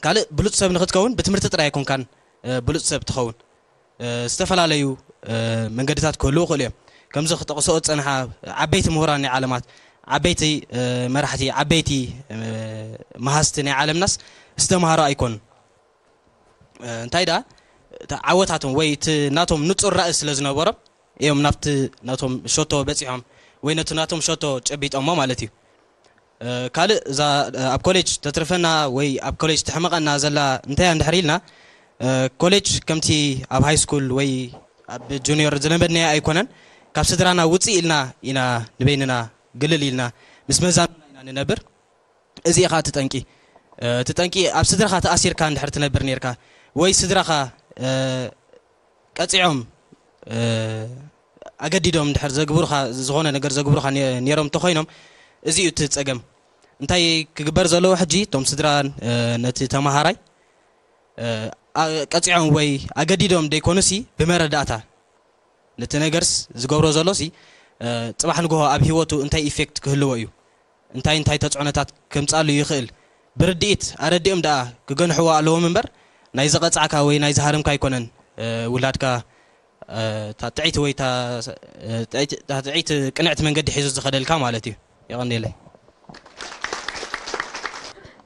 ካልእ ብሉፅ ሰብ ንኽትከውን ብትምህርቲ ጥራይ ኣይኮንካን ብሉፅ ሰብ ትኸውን። ዝተፈላለዩ መንገድታት ክህልዉ ይኽእሉ እዮም። ከምዚ ክጠቕስኦ ዝፀንሓ ዓበይቲ ምሁራን ናይ ዓለማት፣ ዓበይቲ መራሕቲ፣ ዓበይቲ መሃዝቲ ናይ ዓለምናስ ዝተምሃሩ ኣይኮኑን። እንታይ ደኣ ዓወታቶም ወይ እቲ ናቶም ንፁር ራእይ ስለ ዝነበሮም እዮም ናብቲ ናቶም ሸቶ በፂሖም ወይ ነቲ ናቶም ሸቶ ጨቢጦሞ ማለት እዩ። ካልእ እዛ ኣብ ኮሌጅ ተትርፈና ወይ ኣብ ኮሌጅ ተሕመቐና ዘላ እንታይ እያ እንድሕር ኢልና፣ ኮሌጅ ከምቲ ኣብ ሃይ ስኩል ወይ ኣብ ጁኒየር ዝለመድናዮ ኣይኮነን። ካብ ስድራና ውፅእ ኢልና ኢና ንበይንና ግልል ኢልና ምስ መዛኑና ኢና ንነብር። እዚ ኢኻ እቲ ጠንቂ። እቲ ጠንቂ ኣብ ስድራኻ ተኣሲርካ እንድሕር ትነብር ነርካ ወይ ስድራኻ ቀፂዖም ኣገዲዶም እንድሕር ዘግብሩኻ ዝኾነ ነገር ዘግብሩኻ ነይሮም እንተኾይኖም፣ እዚ እዩ እቲ ፀገም። እንታይ ክግበር ዘለዎ ሕጂ? እቶም ስድራ ነቲ ተምሃራይ ቀፂዖም ወይ ኣገዲዶም ደይኮኑሲ ብመረዳእታ ነቲ ነገርስ ዝገብሮ ዘሎሲ ፅባሕ ንግሆ ኣብ ህይወቱ እንታይ ኢፌክት ክህልዎ እዩ፣ እንታይ እንታይ ተፅዕኖታት ከምፃሉ ይኽእል ብርድኢት ኣረዲኦም ደኣ ክገንሕዎ ኣለዎም እምበር ናይ ዝቐፃዕካ ወይ ናይ ዝሃረምካ ኣይኮነን። ውላድካ እታ ጥዕይቲ ወይ እታ ጥዕይቲ ቅንዕቲ መንገዲ ሒዙ ዝኸደልካ ማለት እዩ። የቐንየለይ።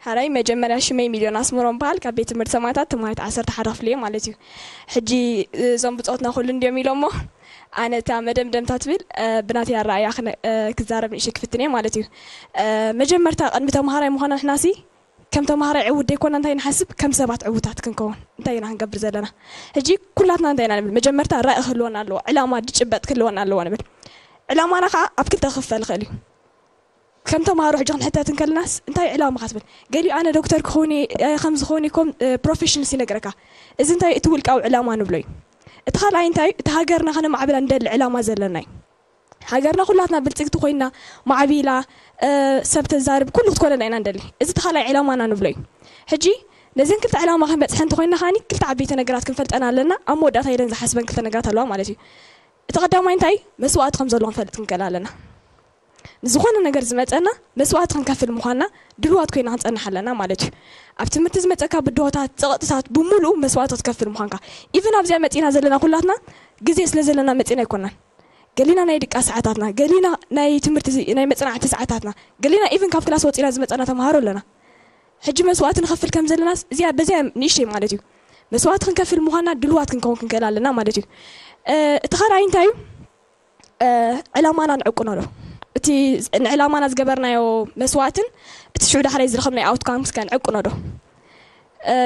ሓራይ መጀመርያ ሽመይ ሚልዮን ኣስመሮም በሃል ካብ ቤት ትምህርቲ ሰማዕታት ተማሃሪት ዓሰርተ ሓደ ክፍሊ እየ ማለት እዩ። ሕጂ እዞም ብፆትና ኩሉ እንዲዮም ኢሎሞ ኣነ እታ መደምደምታ ትብል ብናተይ ኣረኣያ ክዛረብ ንእሽተይ ክፍትን እየ ማለት እዩ። መጀመርታ ቅድሚ ተምሃራይ ምዃና ንሕናሲ ከም ተምሃራይ ዕውት ደይኮና እንታይ ንሓስብ ከም ሰባት ዕውታት ክንከውን እንታይ ኢና ክንገብር ዘለና? ሕጂ ኩላትና እንታይ ኢና ንብል? መጀመርታ ራኢ ክህልወና ኣለዎ፣ ዕላማ ድጭበጥ ክህልወና ኣለዎ ንብል። ዕላማና ከዓ ኣብ ክልተ ክኽፈል ይኽእል እዩ። ከም ተምሃሮ ሕጂ ክንሕተት እንከለናስ እንታይ ዕላማ ክትብል ገሊኡ ኣነ ዶክተር ክኸውን ከም ዝኸውን ኮም ፕሮፌሽንስ ይነግረካ። እዚ እንታይ እቲ ውልቃዊ ዕላማ ንብሎ እዩ። እቲ ካልኣይ እንታይ እቲ ሃገርና ከነማዕብላ ንደሊ ዕላማ ዘለና እዩ። ሃገርና ኩላትና ብልፅግቲ ኮይና ማዕቢላ ሰብ ተዛርብ ኩሉ ክትኮነና ኢና ንደሊ። እዚ እቲ ካልኣይ ዕላማና ንብሎ እዩ። ሕጂ ነዘን ክልተ ዕላማ ክንበፅሐ እንተኮይና ከዓኒ ክልተ ዓበይቲ ነገራት ክንፈልጠን ኣለና። ኣብ መወዳእታ ኢለን ዝሓስበን ክልተ ነገራት ኣለዋ ማለት እዩ። እቲ ቀዳማይ እንታይ መስዋእቲ ከም ዘሎ ክንፈልጥ ክንክእል ኣለና። ንዝኾነ ነገር ዝመፀና መስዋእቲ ክንከፍል ምዃንና ድልዋት ኮይና ክንፀንሕ ኣለና ማለት እዩ። ኣብ ትምህርቲ ዝመፀካ ብድሆታት፣ ፀቕጥታት ብምሉኡ መስዋእቲ ክትከፍል ምዃንካ። ኢቭን ኣብዚኣ መፂና ዘለና ኩላትና ግዜ ስለ ዘለና መፂና ኣይኮናን። ገሊና ናይ ድቃስ ሰዓታትና፣ ገሊና ናይ ትምህርቲ ናይ መፅናዕቲ ሰዓታትና፣ ገሊና ኢቭን ካብ ክላስ ወፂና ዝመፀና ተምሃሮ ኣለና። ሕጂ መስዋእቲ ንኸፍል ከም ዘለናስ እዚኣ በዚኣ ንእሽተይ ማለት እዩ። መስዋእቲ ክንከፍል ምዃንና ድልዋት ክንከውን ክንክእል ኣለና ማለት እዩ። እቲ ካልኣይ እንታይ እዩ? ዕላማና ንዕቅኖ ዶ? እቲ ንዕላማና ዝገበርናዮ መስዋእትን እቲ ሽዑ ዳሕራይ ዝረኸብናዮ ኣውትካምስ ከ ንዕቅኖ ዶ?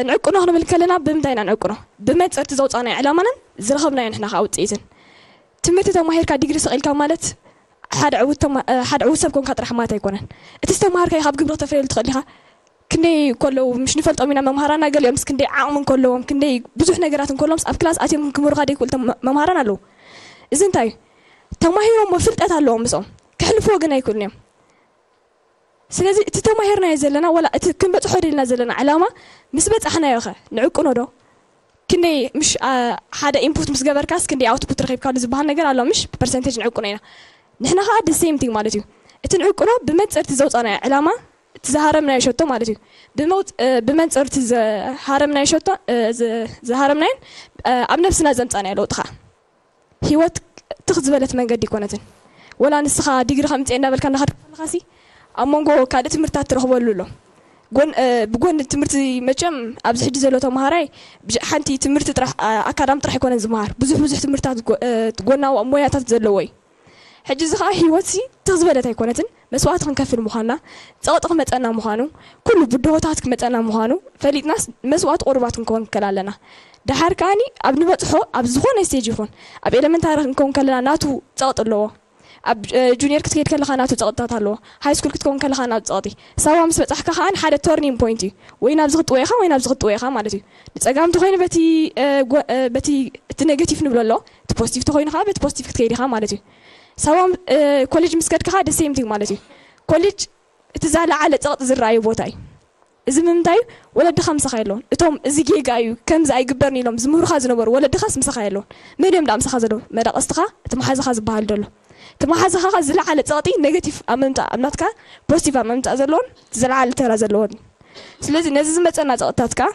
ንዕቅኖ ክንብል ከለና ብምንታይ ኢና ንዕቅኖ? ብመንፅርቲ ዘውፃእናዮ ዕላማናን ዝረኸብናዮ ንሕና ከዓ ውፅኢትን። ትምህርቲ ተማሂርካ ዲግሪ ስቕ ኢልካ ማለት ሓደ ዕዉት ሰብ ኮንካ ጥራሕ ማለት ኣይኮነን። እቲ ዝተምሃርካዮ ካብ ግብሪ ክተፍርየሉ ትኽእል ኢኻ። ክንደይ ከለዉ ምሽ ንፈልጦም ኢና መምሃራና ገሊኦምስ ክንደይ ዓቕሚ እንከለዎም ክንደይ ብዙሕ ነገራት እንከለዎምስ ኣብ ክላስ ኣትዮም ክምህሩኻ ደይክእሉ መምሃራን ኣለዉ። እዚ እንታይ እዩ? ተማሂሮሞ ፍልጠት ኣለዎም ምስኦም ከሕልፍዎ ግን ኣይክእሉን እዮም። ስለዚ እቲ ተማሂርናዮ ዘለና ዋላ እቲ ክንበፅሖ ደልና ዘለና ዕላማ ምስ በፃሕናዮ ኸ ንዕቅኖ ዶ? ክንደይ ምሽ ሓደ ኢንፑት ምስ ገበርካስ ክንደይ ኣውትፑት ረኺብካሉ ዝበሃል ነገር ኣሎ ምሽ ብፐርሰንቴጅ ንዕቅኖ ኢና። ንሕና ከዓ the same thing ማለት እዩ። እቲ ንዕቅኖ ብመንፅርቲ ዘውፃእናዮ ዕላማ እቲ ዝሃረምናዮ ሸቶ ማለት እዩ። ብመንፅርቲ ዝሃረምናዮ ሸቶ ዝሃረምናዮን ኣብ ነብስና ዘምፃእናዮ ለውጢ ከዓ ህይወት ትኽ ዝበለት መንገዲ ኣይኮነትን። ወላ ንስኻ ዲግሪ ከምፅእ እንዳበልካ እናኸድካ ከለኻሲ ኣብ መንጎ ካልእ ትምህርትታት ትረኽበሉ ኣሎ። ጎን ብጎን ትምህርቲ መቸም ኣብዚ ሕጂ ዘሎ ተምሃራይ ሓንቲ ትምህርቲ ጥራሕ ኣካዳሚ ጥራሕ ኣይኮነን ዝመሃር ብዙሕ ብዙሕ ትምህርትታት ጎናዊ ሞያታት ዘለዎ እዩ። ሕጂ እዚ ከዓ ህይወትሲ ትኽ ዝበለት ኣይኮነትን። መስዋእቲ ክንከፍል ምዃንና፣ ፀቕጢ ክመፀና ምዃኑ፣ ኩሉ ብድሆታት ክመፀና ምዃኑ ፈሊጥናስ መስዋእቲ ቁሩባት ክንከውን ክክእል ኣለና። ደሓር ከዓኒ ኣብ ንበፅሖ ኣብ ዝኾነ ስቴጅ ይኹን ኣብ ኤለመንታሪ ክንከውን ከለና ናቱ ፀቕጢ ኣለዎ። ኣብ ጁኒየር ክትከይድ ከለኻ ናቱ ፀቕጥታት ኣለዎ። ሃይ ስኩል ክትከውን ከለኻ ናቱ ፀቕጢ ሳዋ ምስ በፃሕካ ከዓን ሓደ ተርኒንግ ፖይንት እዩ። ወይ ናብዚ ክትጥወ ኢኻ ወይ ናብዚ ክትጥወ ኢኻ ማለት እዩ። ንፀጋም እንተኮይኑ በቲ እቲ ኔጋቲቭ ንብሎ ኣሎ፣ እቲ ፖዚቲቭ ተኮይኑ ከዓ በቲ ፖዚቲቭ ክትከይድ ኢኻ ማለት እዩ። ሳዋ ኮሌጅ ምስ ከድካ ከዓ ደሴም ቲንግ ማለት እዩ። ኮሌጅ እቲ ዝለዓለ ፀቕጢ ዝረኣዩ ቦታ እዩ። እዚ ምምንታይ እዩ? ወለድኻ ምሳኻ የለውን። እቶም እዚ ጌጋ እዩ ከምዚ ኣይግበርን ኢሎም ዝምህሩኻ ዝነበሩ ወለድኻስ ምሳኻ የለውን። መን እዮም ደኣ ምሳኻ ዘለዉ? መዳቐስትኻ፣ እቲ መሓዛኻ ዝበሃል ደሎ። እቲ መሓዛኻ ኸ ዝለዓለ ፀቕጢ ኔጋቲቭ ኣብ ምምፃእ ኣብ ናትካ ፖዚቲቭ ኣብ ምምፃእ ዘለዎን ዝለዓለ ተራ ዘለዎን እዩ። ስለዚ ነዚ ዝመፀና ፀቕጥታት ከዓ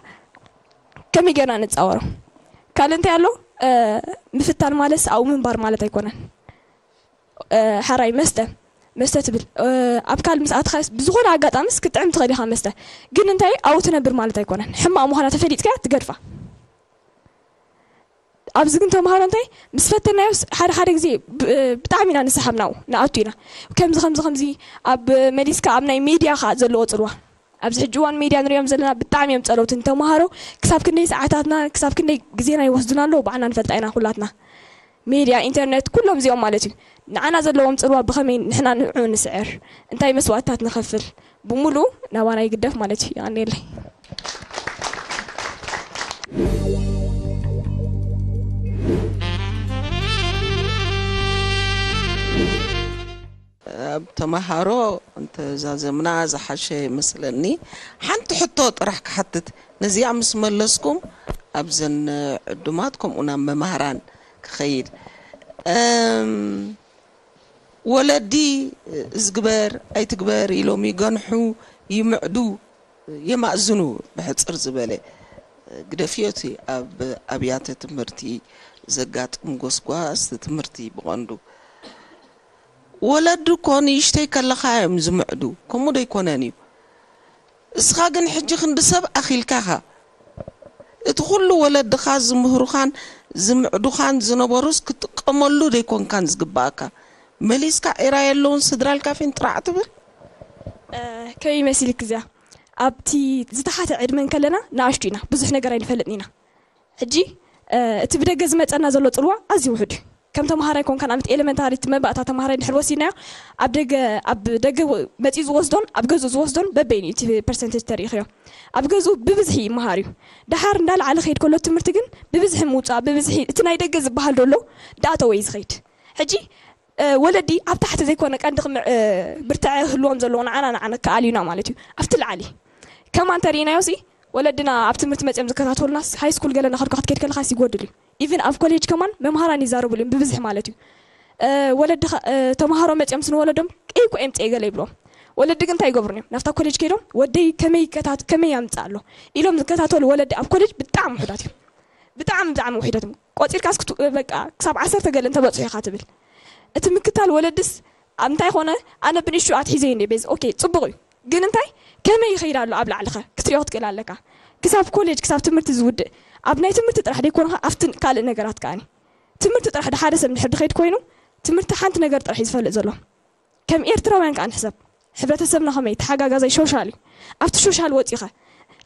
ከመይ ጌርና ንፃወሮ? ካልእ እንታይ ኣሎ? ምፍታን ማለት ኣብኡ ምንባር ማለት ኣይኮነን። ሓራይ መስተ መስተ ትብል ኣብ ካል ምስ ኣትኻስ ብዝኾነ ኣጋጣሚስ ክትጥዕም ትኽእል ኢኻ መስተ። ግን እንታይ ኣብኡ ትነብር ማለት ኣይኮነን። ሕማቕ ምዃና ተፈሊጥካያ ትገድፋ። ኣብዚ ግን ተምሃሮ እንታይ ምስ ፈተናዮ ሓደ ሓደ ግዜ ብጣዕሚ ኢና ንስሓብ ናብኡ ንኣቱ ኢና። ከምዚ ከምዚ ከምዚ ኣብ መሊስካ ኣብ ናይ ሚድያ ከዓ ዘለዎ ፅልዋ ኣብዚ ሕጂ እዋን ሚድያ ንሪኦም ዘለና ብጣዕሚ እዮም ፀለውቲ ንተምሃሮ። ክሳብ ክንደይ ሰዓታትና ክሳብ ክንደይ ግዜና ይወስዱና ኣለዉ ባዕልና ንፈልጣ ኢና ኩላትና። ሚድያ ኢንተርነት ኩሎም እዚኦም ማለት እዩ ንዓና ዘለዎም ፅልዋ ብኸመይ ንሕና ንዕኡ ንስዕር እንታይ መስዋእትታት ንኸፍል ብምሉ ናባና ይግደፍ ማለት እዩ። ኣኔለይ። ኣብ ተመሃሮ እንተዛዘምና ዝሓሸ ይመስለኒ። ሓንቲ ሕቶ ጥራሕ ክሓትት፣ ነዚኣ ምስ መለስኩም ኣብዘን ዕዱማት ከምኡ ናብ መማህራን ክኸይድ። እም፣ ወለዲ እዝግበር ኣይትግበር ኢሎም ይገንሑ፣ ይምዕዱ፣ የማእዝኑ። ብሕፅር ዝበለ ግደፍዮ እቲ ኣብ ኣብያተ ትምህርቲ ዘጋጥም ጎስጓስ ትምህርቲ ብቐንዱ ወለዲ እኮ ንእሽተይ ከለኻ እዮም ዝምዕዱ፣ ከምኡ ዶ ኣይኮነን እዩ? እስኻ ግን ሕጂ ክንዲ ሰብ ኣኺልካ ኢኻ። እቲ ኩሉ ወለድኻ ዝምህሩኻን ዝምዕዱኻን ዝነበሩስ ክጥቀመሉ ደይኮንካን ዝግባኣካ? መሊስካ ዒራ የለውን ስድራ ልካፊን ጥራዕ ትብል? ከመይ መሲልክ እዚኣ ኣብቲ ዝተሓተ ዕድመ እንከለና ንኣሽቱ ኢና፣ ብዙሕ ነገር ኣይንፈልጥን ኢና። ሕጂ እቲ ብደገ ዝመፀና ዘሎ ፅልዋ ኣዝዩ ውሑድ እዩ። ከም ተምሃራይ ኮንካ ንኣብነት ኤሌመንታሪ እቲ መባእታ ተምሃራይ ድሕር ወሲድናዮ ኣብ ደገ ኣብ ደገ መፂኡ ዝወስዶን ኣብ ገዝኡ ዝወስዶን በበይኑ እዩ እቲ ፐርሰንቴጅ ተሪኢኽዮ። ኣብ ገዝኡ ብብዝሒ ይመሃር እዩ። ደሓር እንዳለዓለ ከይድ ከሎ ትምህርቲ ግን ብብዝሒ ምውፃእ ብብዝሒ እቲ ናይ ደገ ዝበሃል ደሎ ዳእተወ እዩ ዝኸይድ። ሕጂ ወለዲ ኣብ ታሕቲ ዘይኮነ ቀንዲ ብርትዐ ክህልዎም ዘለዎ ንዓና ንዓና ከኣልዩና ማለት እዩ። ኣብቲ ላዕሊ ከማን ተሪኢናዮ ሲ ወለድና ኣብ ትምህርቲ መፅኦም ዝከታተሉናስ ሃይ ስኩል ገለ ናኸድካ ክትከይድ ከለኻስ ይጎድል እዩ። ኢቭን ኣብ ኮሌጅ ከማን መምሃራን ይዛረቡሉ እዮም ብብዝሒ ማለት እዩ። ወለዲ ተምሃሮ መፅኦም ስንወለዶም ቀይ ኮ ኤምፅኤ ገለ ይብሎም። ወለዲ ግን እንታይ ይገብሩን እዮም ናብታ ኮሌጅ ከይዶም ወደይ ከመይ ከመይ ያምፅእ ኣሎ ኢሎም ዝከታተሉ ወለዲ ኣብ ኮሌጅ ብጣዕሚ ውሑዳት እዮም። ብጣዕሚ ብጣዕሚ ውሒዳት እዮም። ቆፂርካስ በቃ ክሳብ ዓሰርተ ገለ እንተበፅሑ ኢኻ ትብል። እቲ ምክታል ወለድስ ኣብ እንታይ ኮነ ኣነ ብንእሽቱ ኣትሒዘ እንደ ቤዝ ኦኬ ፅቡቕ እዩ። ግን እንታይ ከመይ ይኸይድ ኣሎ ኣብ ላዕሊ ኸ ክትሪኦ ክትክእል ኣለካ። ክሳብ ኮሌጅ ክሳብ ትምህርቲ ዝውድእ ኣብ ናይ ትምህርቲ ጥራሕ ደይኮንካ ኣብቲ ካልእ ነገራት ከኣኒ ትምህርቲ ጥራሕ ሓደ ሰብ እንድሕር ድኸይድ ኮይኑ ትምህርቲ ሓንቲ ነገር ጥራሕ እዩ ዝፈልጥ ዘሎ። ከም ኤርትራውያን ከኣ ንሕሰብ። ሕብረተሰብና ከመይ ተሓጋጋዛይ ሾሻል እዩ። ኣብቲ ሾሻል ወፂኸ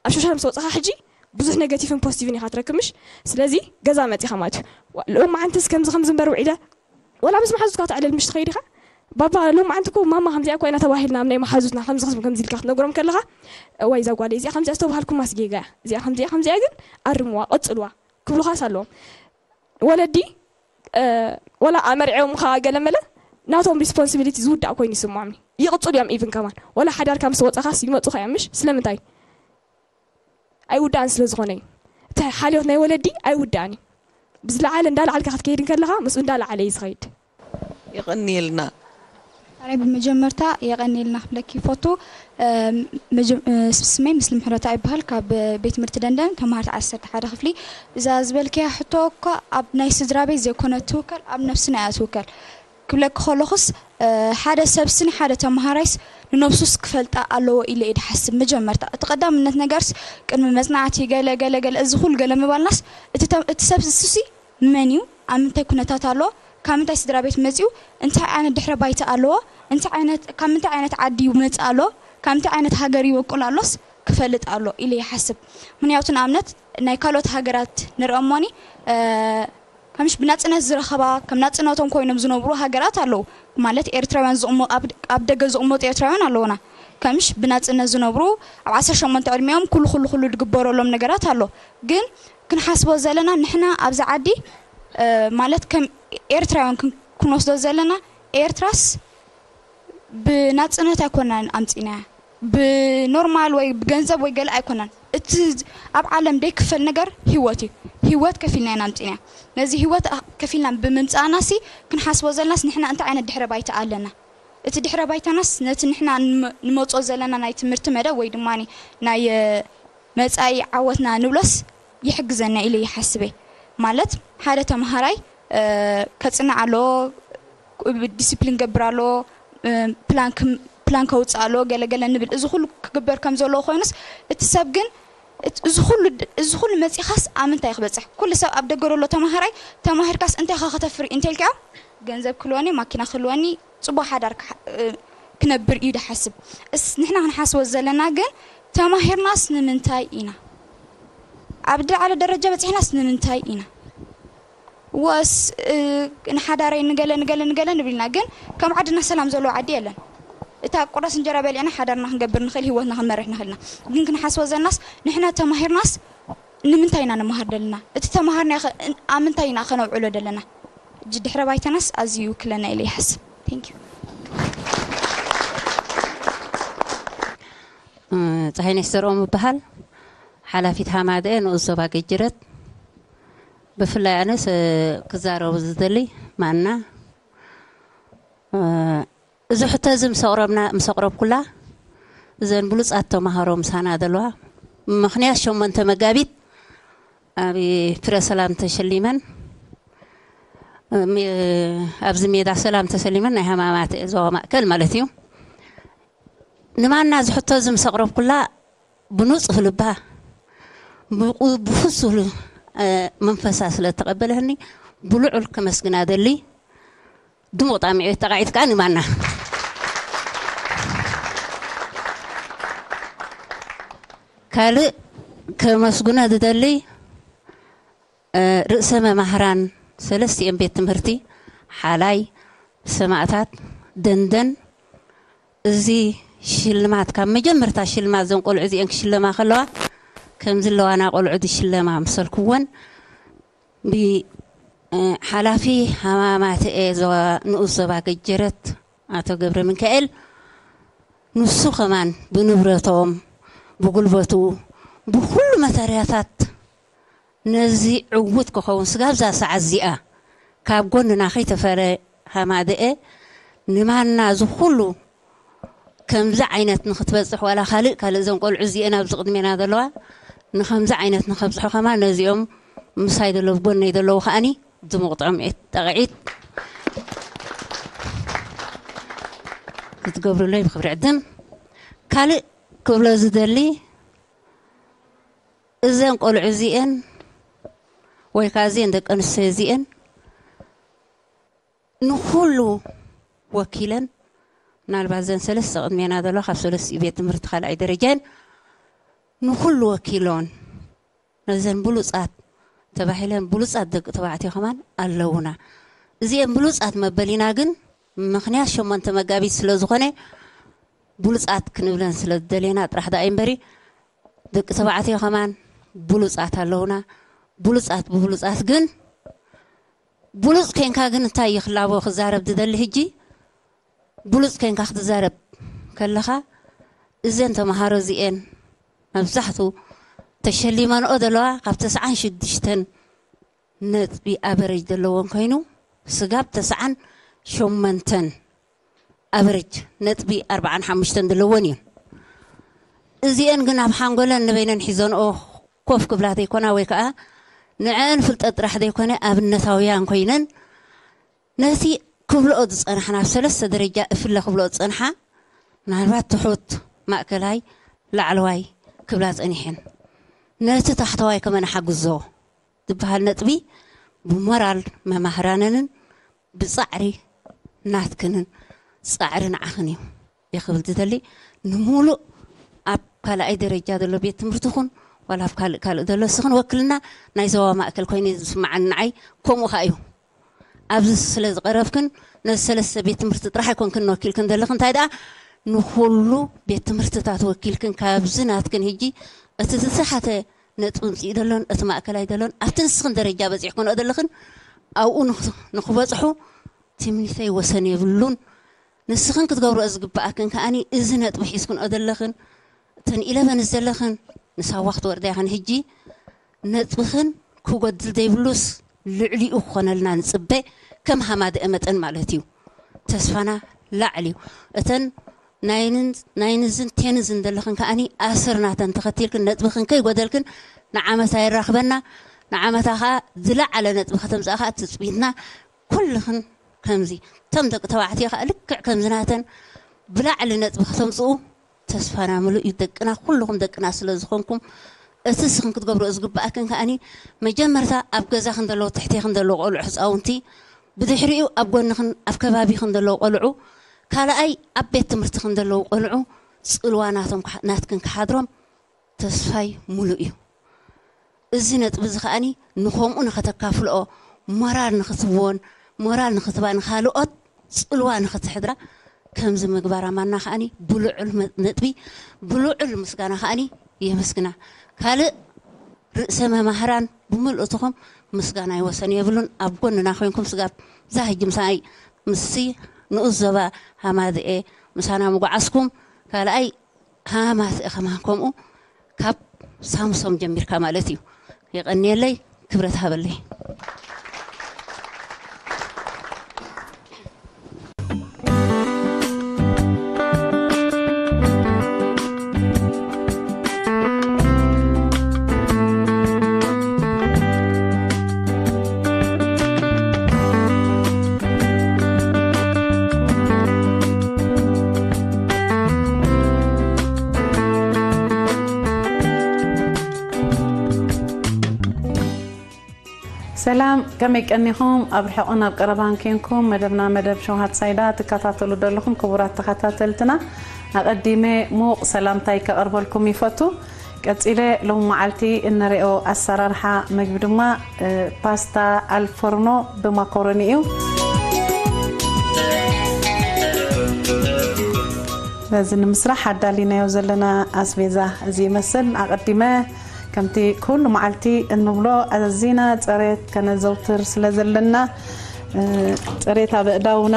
ኣብ ሾሻል ምስ ወፅኻ ሕጂ ብዙሕ ኔጋቲቭን ፖዚቲቭን ኢኻ ትረክብ ምሽ። ስለዚ ገዛ መፂኻ ማለት እዩ። ሎማዓንትስ ከምዚ ከምዚ እምበር ውዒለ ወላ ምስ መሓዙትካ ተዕልል ምሽ ትኸይድ ኢኻ። ባባ ሎማዓንቲ እኮ ማማ ከምዚኣ እኮ ኢና ተባሂልና ኣብ ናይ መሓዙትና ከምዚ ከምዚ ከምዚ ኢልካ ክትነግሮም ከለኻ እዋይ እዛ ጓለይ እዚኣ ከምዚኣ ዝተባሃልኩማስ ጌጋ እያ እዚኣ ከምዚኣ ከምዚኣ ግን ኣርምዋ ቀፅልዋ ክብሉኻስ ኣለዎም። ወለዲ ወላ ኣመርዕዮም ከኣ ገለ መለ ናቶም ሪስፖንሲቢሊቲ ዝውዳእ ኮይኑ ይስምዖም እዩ። ይቕፅሉ እዮም ኢቭን ከማን ወላ ሓዳርካ ምስ ወፃኻስ ይመፁኻ እዮም ምሽ ስለምንታይ ኣይውዳእን ስለ ዝኾነ እዩ። እቲ ሓልዮት ናይ ወለዲ ኣይውዳእን እዩ። ብዝለዓለ እንዳለዓልካ ክትከይድ እንከለኻ ምስኡ እንዳለዓለ እዩ ዝኸይድ። የቐንየልና። ኣነ ብመጀመርታ የቐንየልና ክብለኪ ይፈቱ። ስመይ ምስሊ ምሕረታ ይበሃል ካብ ቤት ትምህርቲ ደንደን ተምሃርቲ ዓሰርተ ሓደ ክፍሊ። እዛ ዝበልክያ ሕቶ እኳ ኣብ ናይ ስድራ ቤት ዘይኮነ ትውከል ኣብ ነፍስና እያ ትውከል። ክብለኪ ከለኹስ ሓደ ሰብስኒ ሓደ ተምሃራይስ ንነብሱስ ክፈልጣ ኣለዎ ኢለ እየ ድሓስብ። መጀመርታ እቲ ቀዳምነት ነገርስ ቅድሚ መጽናዕቲ ገለ ገለ ገለ እዚ ኩሉ ገለ ምባልናስ እቲ ሰብ እሱሲ መን እዩ? ኣብ ምንታይ ኩነታት ኣሎ? ካብ ምንታይ ስድራ ቤት መጺኡ? እንታይ ዓይነት ድሕረ ባይታ ኣለዎ? እንታይ ዓይነት ካብ ምንታይ ዓይነት ዓዲ ይመጽእ ኣሎ? ካብ ምንታይ ዓይነት ሃገር ይበቁል ኣሎስ ክፈልጥ ኣሎ ኢለ ይሓስብ። ምክንያቱ ንኣብነት ናይ ካልኦት ሃገራት ንርአ እሞኒ ከምሽ ብናጽነት ዝረኸባ ከም ናጽነቶም ኮይኖም ዝነብሩ ሃገራት ኣለዉ። ማለት ኤርትራውያን ዝቕሞ ኣብ ደገ ዝቕመጡ ኤርትራውያን ኣለዉና። ከምሽ ብናጽነት ዝነብሩ ኣብ ዓሰርተ ሸሞንተ ዕድሚኦም ኩሉ ኩሉ ኩሉ ዝግበረሎም ነገራት ኣሎ። ግን ክንሓስቦ ዘለና ንሕና ኣብዚ ዓዲ ማለት ከም ኤርትራውያን ክንወስዶ ዘለና ኤርትራስ ብናጽነት ኣይኮናን ኣምጺናያ ብኖርማል ወይ ብገንዘብ ወይ ገለ ኣይኮናን እቲ ኣብ ዓለም ደይክፈል ነገር ህይወት እዩ። ህይወት ከፊልና ኢና ኣምጺናያ። ነዚ ህይወት ከፊልና ብምምጻእና ሲ ክንሓስቦ ዘለናስ ንሕና እንታይ ዓይነት ድሕረ ባይታ ኣለና? እቲ ድሕረ ባይታናስ ነቲ ንሕና ንመጾ ዘለና ናይ ትምህርቲ መደብ ወይ ድማ ናይ መጻኢ ዓወትና ንብሎስ ይሕግዘና ኢለ ይሓስበ። ማለት ሓደ ተምሃራይ ከጽንዕ ኣለዎ፣ ዲስፕሊን ገብር ኣለዎ፣ ፕላን ከውፅእ ኣለዎ፣ ገለገለ ንብል። እዚ ኩሉ ክግበር ከም ዘለዎ ኮይኑስ እቲ ሰብ ግን እዚ ኩሉ መፂኻስ ኣብ ምንታይ ክበፅሕ? ኩሉ ሰብ ኣብ ደገ ዘሎ ተምሃራይ ተማሂርካስ እንታይ ኸ ከተፍሪ እንተልካዮ ገንዘብ ክህልወኒ፣ ማኪና ክህልወኒ፣ ፅቡቅ ሓዳር ክነብር እዩ ድሓስብ። እስ ንሕና ክንሓስቦ ዘለና ግን ተማሂርናስ ንምንታይ ኢና? ኣብ ዝለዓለ ደረጃ በፂሕናስ ንምንታይ ኢና? ወስ ንሓዳረይ ንገለ ንገለ ንገለ ንብልና ግን ከም ዓድና ሰላም ዘለዎ ዓዲ የለን። እታ ቁራስ እንጀራ በሊዕና ሓዳርና ክንገብር ንኽእል፣ ህይወትና ክንመርሕ ንኽእል ኢና። ግን ክንሓስቦ ዘለናስ ንሕና ተማሂርናስ ንምንታይ ኢና ንመሃር ዘለና? እቲ ተማሃርናዮ ኸ ኣብ ምንታይ ኢና ከነውዕሎ ዘለና? ሕጂ ድሕረ ባይታናስ ኣዝዩ ይውክለና ኢለ ይሓስብ። Thank you። ፀሃይነሽ ዘርኦም እበሃል፣ ሓላፊት ሃማደኤ ንኡስ ዞባ ገጅረት። ብፍላይ ኣነስ ክዛረቡ ዝደሊ ማና፣ እዚ ሕቶ እዚ ምስ ኣቕረብና ምስ ኣቕረብኩላ፣ እዘን ብሉፃት ተምሃሮ ምሳና ዘለዋ፣ ምኽንያት ሸሞንተ መጋቢት ኣብ ፍረ ሰላም ተሸሊመን፣ ኣብዚ ሜዳ ሰላም ተሰሊመን፣ ናይ ሃማማት ዞባ ማእከል ማለት እዩ። ንማና እዚ ሕቶ እዚ ምስ ኣቕረብኩላ፣ ብንፁህ ልባ፣ ብፍሱህ መንፈሳ ስለ እተቐበለትኒ፣ ብልዑል ከመስግና እደሊ። ድሙቕ ጣዕሚ ዕቤት ጠቓዒት ከኣ ንማና። ካልእ ከመስግኖ ዝደሊ፣ ርእሰ መማህራን ሰለስቲኦም ቤት ትምህርቲ፣ ሓላይ፣ ሰማእታት፣ ደንደን፣ እዚ ሽልማት ካብ መጀመርታ ሽልማት እዘን ቆልዑ እዚአን ክሽለማ ከለዋ፣ ከምዚ ኣለዋና ቆልዑ ዝሽለማ ምሰልኩወን፣ ብሓላፊ ሃማማተኤ ንኡስ ዞባ ገጀረት ኣቶ ገብረ ምንካኤል፣ ንሱ ከማን ብንብረቶም፣ ብጉልበቱ፣ ብኩሉ መሳርያታት ነዚ ዕዉት ክኸውን ስጋብ እዛ ሰዓት እዚኣ ካብ ጎንና ከይተፈረ ሃማደኤ ንማና እዚ ኩሉ ከምዚ ዓይነት ንክትበፅሕ ዋላ ካልእ ካልእ እዘን ቆልዑ እዚአን ኣብዚ ቅድሜና ዘለዋ ንከምዚ ዓይነት ንከብፅሑ ከማን ነዚኦም ምሳይ ዘለዉ ጎነይ ዘለዉ ከዓኒ ድሙቕ ጥዑም ጠቕዒት ክትገብሩለይ ብክብሪ ዕድም። ካልእ ክብሎ ዝደሊ እዘን ቆልዑ እዚአን ወይ ከዓ እዚአን ደቂ ኣንስትዮ እዚአን ንኩሉ ወኪለን፣ ምናልባት እዘን ሰለስተ ቅድሜና ዘለዋ ካብ ሰለስቲኡ ቤት ትምህርቲ ካልኣይ ደረጃ እየን፣ ንኩሉ ወኪሎን ነዘን ብሉፃት ተባሂለን ብሉፃት ደቂ ተባዕትዮ ከማን ኣለውና። እዚአን ብሉፃት መበሊና ግን ምኽንያት ሸሞንተ መጋቢት ስለ ዝኾነ ብሉፃት ክንብለን ስለ ዝደለና ጥራሕ ደኣ እምበሪ ደቂ ተባዕትዮ ከማን ብሉፃት ኣለውና። ብሉፃት ብብሉፃት ግን ብሉፅ ኮንካ ግን እንታይ እዩ ክላቦ ክዛረብ ዝደሊ ሕጂ ብሉፅ ኮንካ ክትዛረብ ከለኻ እዘን ተምሃሮ እዚኤን መብዛሕቱ ተሸሊመንኦ ዘለዋ ካብ ተስዓን ሽዱሽተን ነጥቢ ኣበረጅ ዘለዎን ኮይኑ ስጋብ ተስዓን ሸሞንተን ኣበረጅ ነጥቢ ኣርባዓን ሓሙሽተን ዘለዎን እዩን። እዚኤን ግን ኣብ ሓንጎለን ንበይነን ሒዘንኦ ኮፍ ክብላ ዘይኮና ወይ ከዓ ንዐን ፍልጠት ጥራሕ ዘይኮነ ኣብነታውያን ኮይነን ነቲ ክብልኦ ዝፀናሕና ኣብ ሰለስተ ደረጃ እፍለ ክብልኦ ዝፀንሓ ምናልባት ትሑት፣ ማእከላይ፣ ላዕለዋይ ክብላ ፀኒሐን። ነቲ ታሕተዋይ ከመ ንሓግዞ ዝበሃል ነጥቢ ብሞራል መማህራነንን ብፃዕሪ ናትክንን ፃዕሪ ንዓኽን እዩ ይኽብል ዝደሊ። ንሙሉእ ኣብ ካልኣይ ደረጃ ዘሎ ቤት ትምህርቲ ኹን ዋላ ኣብ ካልእ ካልእ ዘሎ እስኽን ወክልና ናይ ዞባ ማእከል ኮይኑ ዝስማዓኒ ንዓይ ከምኡ ከዓ እዩ። ኣብዚ ስለ ዝቐረብክን ነዚ ሰለስተ ቤት ትምህርቲ ጥራሕ ኣይኮንክን ወኪልክን ዘለኽን እንታይ ደኣ ንኹሉ ቤት ትምህርትታት ወኪልክን ካብዚ ናትክን ህጂ እቲ ዝተሓተ ነጥቢ ምፅኡ ዘሎን እቲ ማእከላይ ዘሎን ኣብቲ ንስኽን ደረጃ በፂሕክንኦ ዘለኽን ኣብኡ ንኽበፅሑ ትምኒተይ ወሰን የብሉን። ንስኽን ክትገብርኦ ዝግብኣክን ከዓኒ እዚ ነጥቢ ሒዝክንኦ ዘለኽን እተን ኢለቨንስ ዘለኽን ንሳዋ ክትወርዳ ኢኽን። ሕጂ ነጥብኽን ክጎድል ዘይብሉስ ልዕሊኡ ክኾነልና ንፅበ ከም ሃማደአ መጠን ማለት እዩ። ተስፋና ላዕል እዩ። እተን ናይንን ናይንዝን ቴንዝን ዘለኽን ከዓኒ ኣስር ናተን ተኸቲልክን ነጥብኽን ከይጎደልክን ንዓመታ የራኽበና። ንዓመታ ከዓ ዝለዓለ ነጥቢ ከተምፅኣ ከዓ ትፅቢትና ኩልኽን ከምዚ እቶም ደቂ ተባዕትዮ ከዓ ልክዕ ከምዚ ናተን ብላዕሊ ነጥቢ ከተምፅኡ ተስፋና ምሉእ እዩ። ደቅና ኩልኹም ደቅና ስለ ዝኾንኩም እቲ እስኽን ክትገብርኦ ዝግብኣክን ከዓኒ መጀመርታ ኣብ ገዛኽን ዘለዉ ትሕቴኽን ዘለዉ ቆልዑ ህፃውንቲ ብድሕሪኡ ኣብ ጎንኽን ኣብ ከባቢኽን ዘለዉ ቆልዑ ካልኣይ ኣብ ቤት ትምህርትኽን ዘለዉ ቆልዑ ፅልዋ ናቶም ናትክን ክሓድሮም ተስፋይ ሙሉእ እዩ። እዚ ነጥቢ እዚ ከዓኒ ንኸምኡ ንኸተካፍልኦ ሞራል ንኽትህብዎን ሞራል ንኽትባ ንኻልኦት ፅልዋ ንኽትሕድራ ከምዚ ምግባራ ማና ከኣኒ ብልዑል መ-፣ ነጥቢ፣ ብልዑል ምስጋና ከኣኒ የመስግና። ካልእ ርእሰ መማህራን ብምልእትኹም ምስጋና ይወሰን የብሉን። ኣብ ጎንና ኮይንኩም ስጋብ ዛ ሕጂ ምሳይ ምስሲ ንኡስ ዞባ ሃማዝኤ ምሳና ምጓዓዝኩም፣ ካልኣይ ሃማዝኤ ከማን ከምኡ ካብ ሳምሶም ጀሚርካ ማለት እዩ። የቐንየለይ፣ ክብረት ሃበለይ። ሰላም፣ ከመይ ቀኒኹም? ኣብ ርሑቕን ኣብ ቀረባን ኬንኩም መደብና መደብ ሸውሃት ሳይዳ ትከታተሉ ዘለኹም ክቡራት ተኸታተልትና፣ ኣቐዲመ ሙቕ ሰላምታይ ከቐርበልኩም ይፈቱ። ቀጺለ ሎም መዓልቲ እንሪኦ ኣሰራርሓ መግቢ ድማ፣ እ፣ ፓስታ ኣልፎርኖ ብማኮሮኒ እዩ። በዚ ንምስራሕ ኣዳሊናዮ ዘለና ኣስቤዛ እዚ ይመስል። ኣቐዲመ ከምቲ ኩሉ መዓልቲ እንብሎ ኣዚና ጽሬት ከነዘውትር ስለ ዘለና፣ እ፣ ጽሬት ኣብ ኣእዳውና፣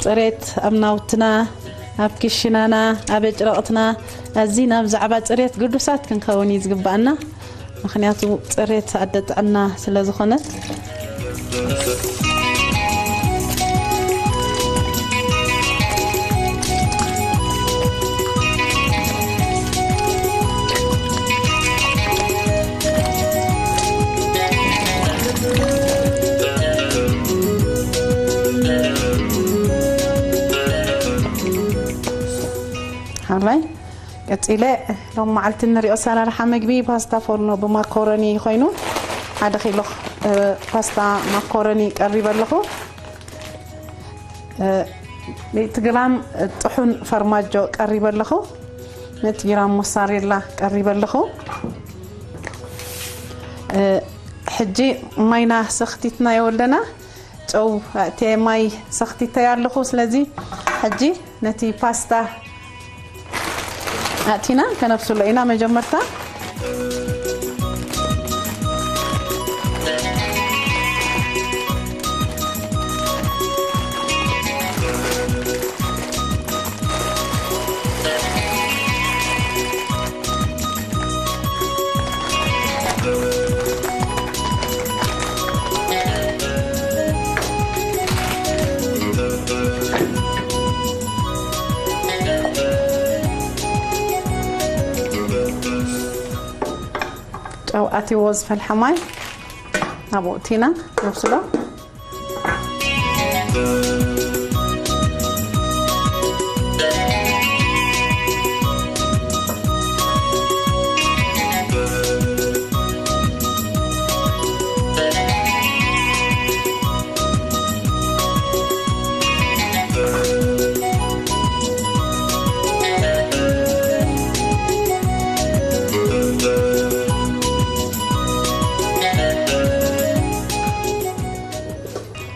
ጽሬት ኣብ ናውትና፣ ኣብ ክሽናና፣ ኣብ ኣጭረቕትና ኣዚና ብዛዕባ ጽሬት ግዱሳት ክንከውን እዩ ዝግባኣና። ምኽንያቱ ጽሬት ኣደ ጥዕና ስለ ዝኾነት። ሓራይ ቀጺለ ሎም መዓልቲ እንሪኦ ኣሰራርሓ መግቢ ፓስታ ፎርኖ ብማኮረኒ ኮይኑ፣ ሓደ ኪሎ፣ እ፣ ፓስታ ማኮረኒ ቀሪበ ኣለኹ። እ፣ ሚእቲ ግራም ጥሑን ፈርማጆ ቀሪበ ኣለኹ። ሚእቲ ግራም ሞሳሬላ ቀሪበ ኣለኹ። እ፣ ሕጂ ማይና ሰኽቲትና የወለና። ጨው ኣእትየ ማይ ሰኽቲተያ ኣለኹ። ስለዚ ሕጂ ነቲ ፓስታ ኣእቲና ከነብስሎ ኢና መጀመርታ። ጨው ኣትይዎ ዝፈልሐ ማይ ኣብኡ እቲና ነብስሎ።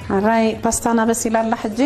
ሕራይ ፓስታና በሲላ ኣላ ሕጂ።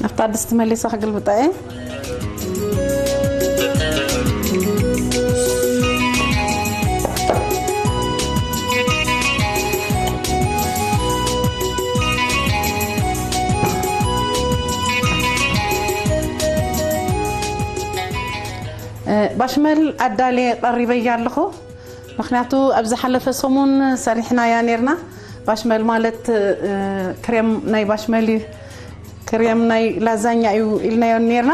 ኣብታ ድስቲ መሊሰ ክግልብጣ እየ። ባሽመል ኣዳልየ ቀሪበያ ኣለኹ። ምኽንያቱ ኣብ ዝሓለፈ ሰሙን ሰሪሕናያ ነርና። ባሽመል ማለት ክሬም ናይ ባሽመል እዩ። ክሬም ናይ ላዛኛ እዩ ኢልናዮ ነርና።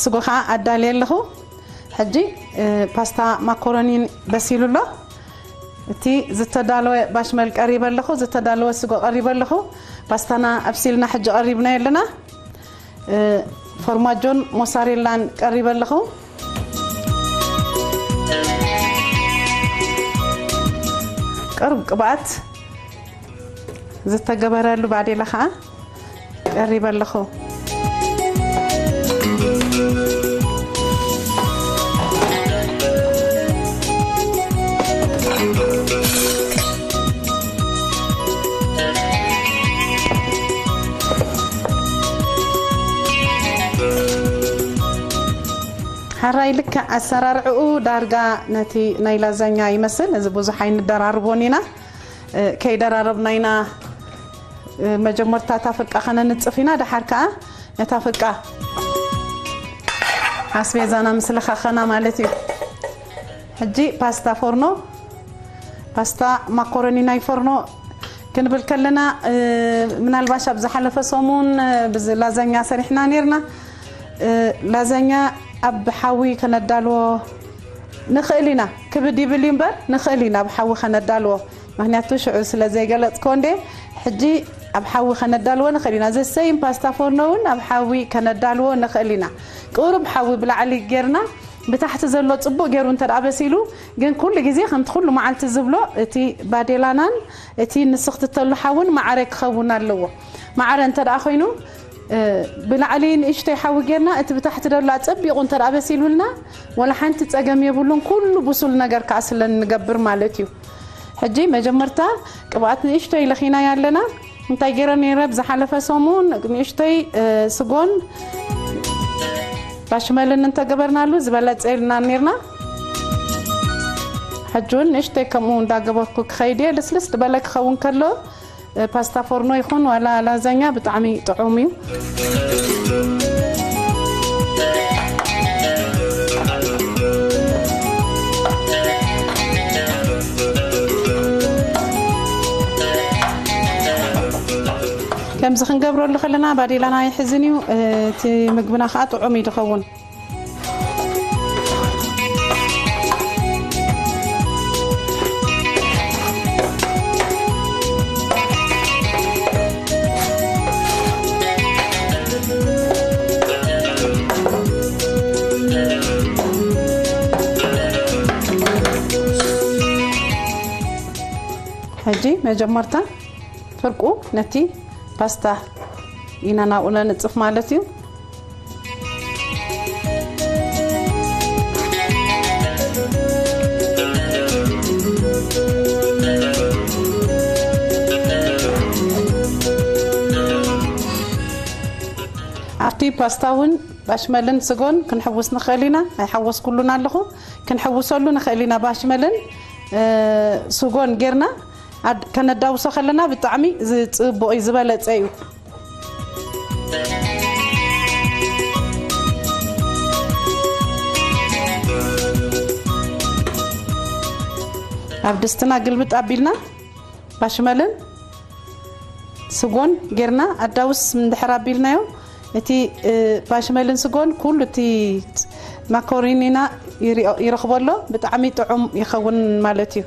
ስጎ ከዓ ኣዳልየ ኣለኹ። ሕጂ ፓስታ ማኮሮኒን በሲሉ ኣሎ። እቲ ዝተዳለወ ባሽመል ቀሪበ ኣለኹ። ዝተዳለወ ስጎ ቀሪበ ኣለኹ። ፓስታና ኣብሲልና ሕጂ ቀሪብናዮ ኣለና። ፎርማጆን ሞሳሬላን ቀሪበ ኣለኹ። ቅርብ ቅብኣት ዝተገበረሉ ባዴላ ከዓ ቀሪበ ኣለኹ። ሓራይ ልክዕ ኣሰራርዕኡ ዳርጋ ነቲ ናይ ላዛኛ ይመስል። እዚ ብዙሕ ኣይንደራርቦን ኢና። ከይደራረብና ኢና። መጀመርታ እታ ፍቃ ከነንጽፍ ኢና፣ ደሓር ከኣ ነታ ፍቃ ኣስቤዛና ምስልኻኸና ማለት እዩ። ሕጂ ፓስታ ፎርኖ፣ ፓስታ ማኮሮኒ ናይ ፎርኖ ክንብል ከለና፣ ምናልባሽ ኣብ ዝሓለፈ ሰሙን ብዚ ላዛኛ ሰሪሕና ነርና። ላዛኛ ኣብ ሓዊ ከነዳልዎ ንኽእል ኢና። ክብድ ይብል እዩ እምበር ንኽእል ኢና ኣብ ሓዊ ከነዳልዎ። ምኽንያቱ ሽዑ ስለ ዘይገለጽክዎ እንዴ፣ ሕጂ ኣብ ሓዊ ከነዳልዎ ንኽእል ኢና። ዘሰይም ፓስታ ፎርኖ እውን ኣብ ሓዊ ከነዳልዎ ንኽእል ኢና። ቅሩብ ሓዊ ብላዕሊ ጌርና ብታሕቲ ዘሎ ጽቡቕ ጌሩ እንተ ደኣ በሲሉ፣ ግን ኩሉ ግዜ ከምቲ ኩሉ መዓልቲ ዝብሎ እቲ ባዴላናን እቲ ንስኽትተሉ ሓውን ማዕረ ክኸውን ኣለዎ። ማዕረ እንተ ደኣ ኮይኑ፣ ብላዕሊ ንእሽተይ ሓዊ ጌርና እቲ ብታሕቲ ደሎ ኣጸቢቑ እንተ ደኣ በሲሉልና፣ ወላ ሓንቲ ጸገም የብሉን። ኩሉ ብሱል ነገር ከኣ ስለ እንገብር ማለት እዩ። ሕጂ መጀመርታ ቅብኣት ንእሽተይ ለኺናያ ኣለና። እንታይ ገይረ ነይረ? ብዝሓለፈ ሰሙን ንእሽተይ ስጎን ባሽመልን እንተገበርናሉ ዝበለጸ ኢልና ነርና። ሕጂ እውን ንእሽተይ ከምኡ እንዳገበርኩ ክኸይድ እየ። ልስልስ ዝበለ ክኸውን ከሎ ፓስታ ፎርኖ ይኹን ዋላ ላዛኛ ብጣዕሚ ጥዑም እዩ። ከምዚ ክንገብረሉ ከለና ባዴላና ይሕዝን እዩ፣ እቲ ምግብና ከዓ ጥዑም እዩ ዝኸውን። ሕጂ መጀመርታ ፍርቁ ነቲ ፓስታ ኢና ናብኡ ነንጽፍ ማለት እዩ። ኣብቲ ፓስታ እውን ባሽመልን ስጎን ክንሕውስ ንኽእል ኢና። ኣይሓወስኩሉን ኣለኹ። ክንሕውሰሉ ንኽእል ኢና። ባሽመልን ስጎን ጌርና ከነዳውሶ ከለና ብጣዕሚ ዝጽቡቕ እዩ፣ ዝበለጸ እዩ። ኣብ ድስትና ግልብጥ ኣቢልና ባሽመልን ስጎን ጌርና ኣዳውስ እንድሕር ኣቢልናዮ፣ እቲ ባሽመልን ስጎን ኩሉ እቲ ማኮሪኒና ይረኽቦ ኣሎ። ብጣዕሚ ጥዑም ይኸውን ማለት እዩ።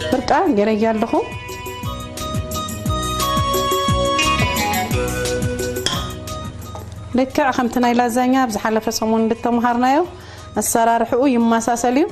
ፍርቃ ገይረያ ኣለኹ። ልክዕ ከምቲ ናይ ላዛኛ ኣብ ዝሓለፈ ሰሙን ዝተምሃርናዮ ኣሰራርሕኡ ይመሳሰል እዩ።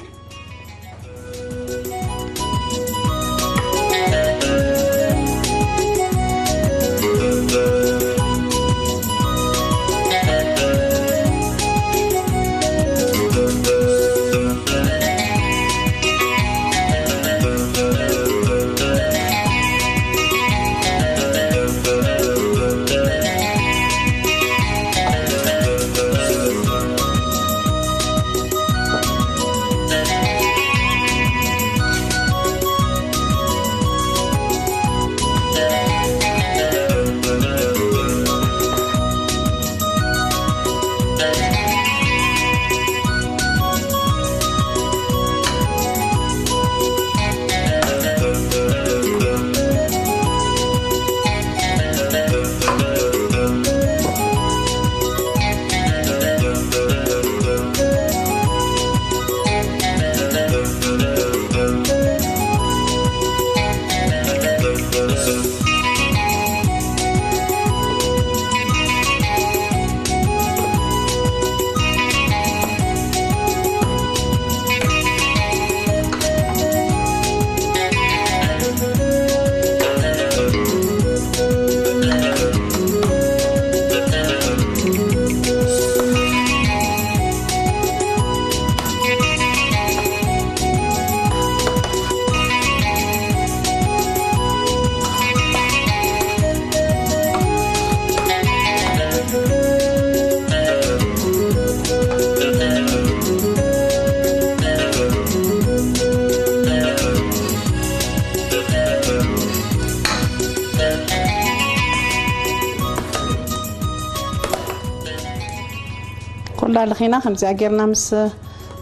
ዳልኺና ከምዚኣ ጌርና ምስ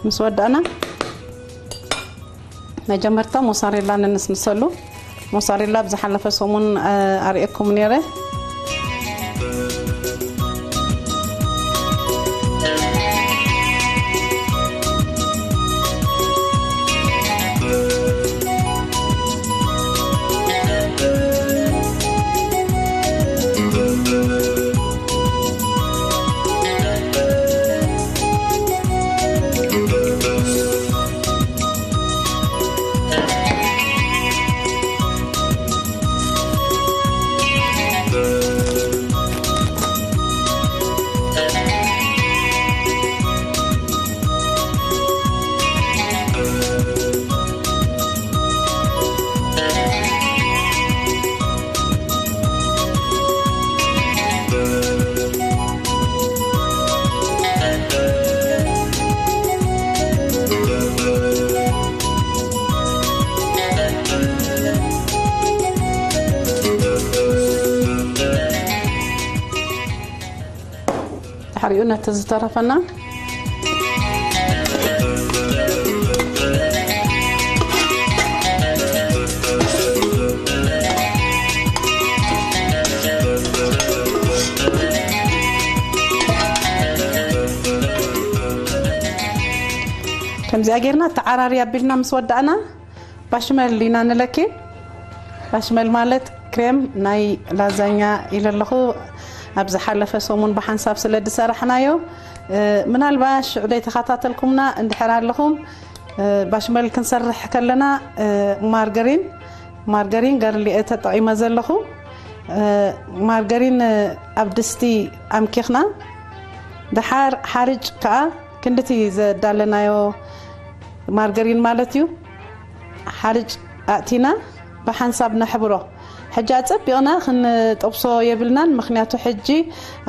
ምስ ወዳእና፣ መጀመርታ ሞሳሬላ ንንስንሰሉ። ሞሳሬላ ብዝሓለፈ ሰሙን፣ እ፣ ኣርእየኩም ነይረ። ድሕሪኡ ነቲ ዝተረፈና ከምዚኣ ጌርና ተዓራሪ ኣቢልና ምስ ወዳእና፣ ባሽመል ኢና ንለኪ። ባሽመል ማለት ክሬም ናይ ላዛኛ ኢለ ኣለኹ። ኣብ ዝሓለፈ ሰሙን ብሓንሳብ ስለ ዝሰራሕናዮ፣ እ፣ ምናልባት ሽዑ ዘይተኸታተልኩምና እንድሕር ኣለኹም፣ እ፣ ባሽመል ክንሰርሕ ከለና፣ እ፣ ማርገሪን፣ ማርገሪን ገርሊኤ ተጠቒመ ዘለኹ። እ፣ ማርገሪን፣ እ፣ ኣብ ድስቲ ኣምኪኽና፣ ደሓር ሓርጭ ከኣ ክንድቲ ዘዳለናዮ ማርገሪን ማለት እዩ። ሓርጭ ኣእቲና ብሓንሳብ ነሕብሮ። ሕጂ ኣጸቢቕና ክንጠብሶ የብልናን፣ ምኽንያቱ ሕጂ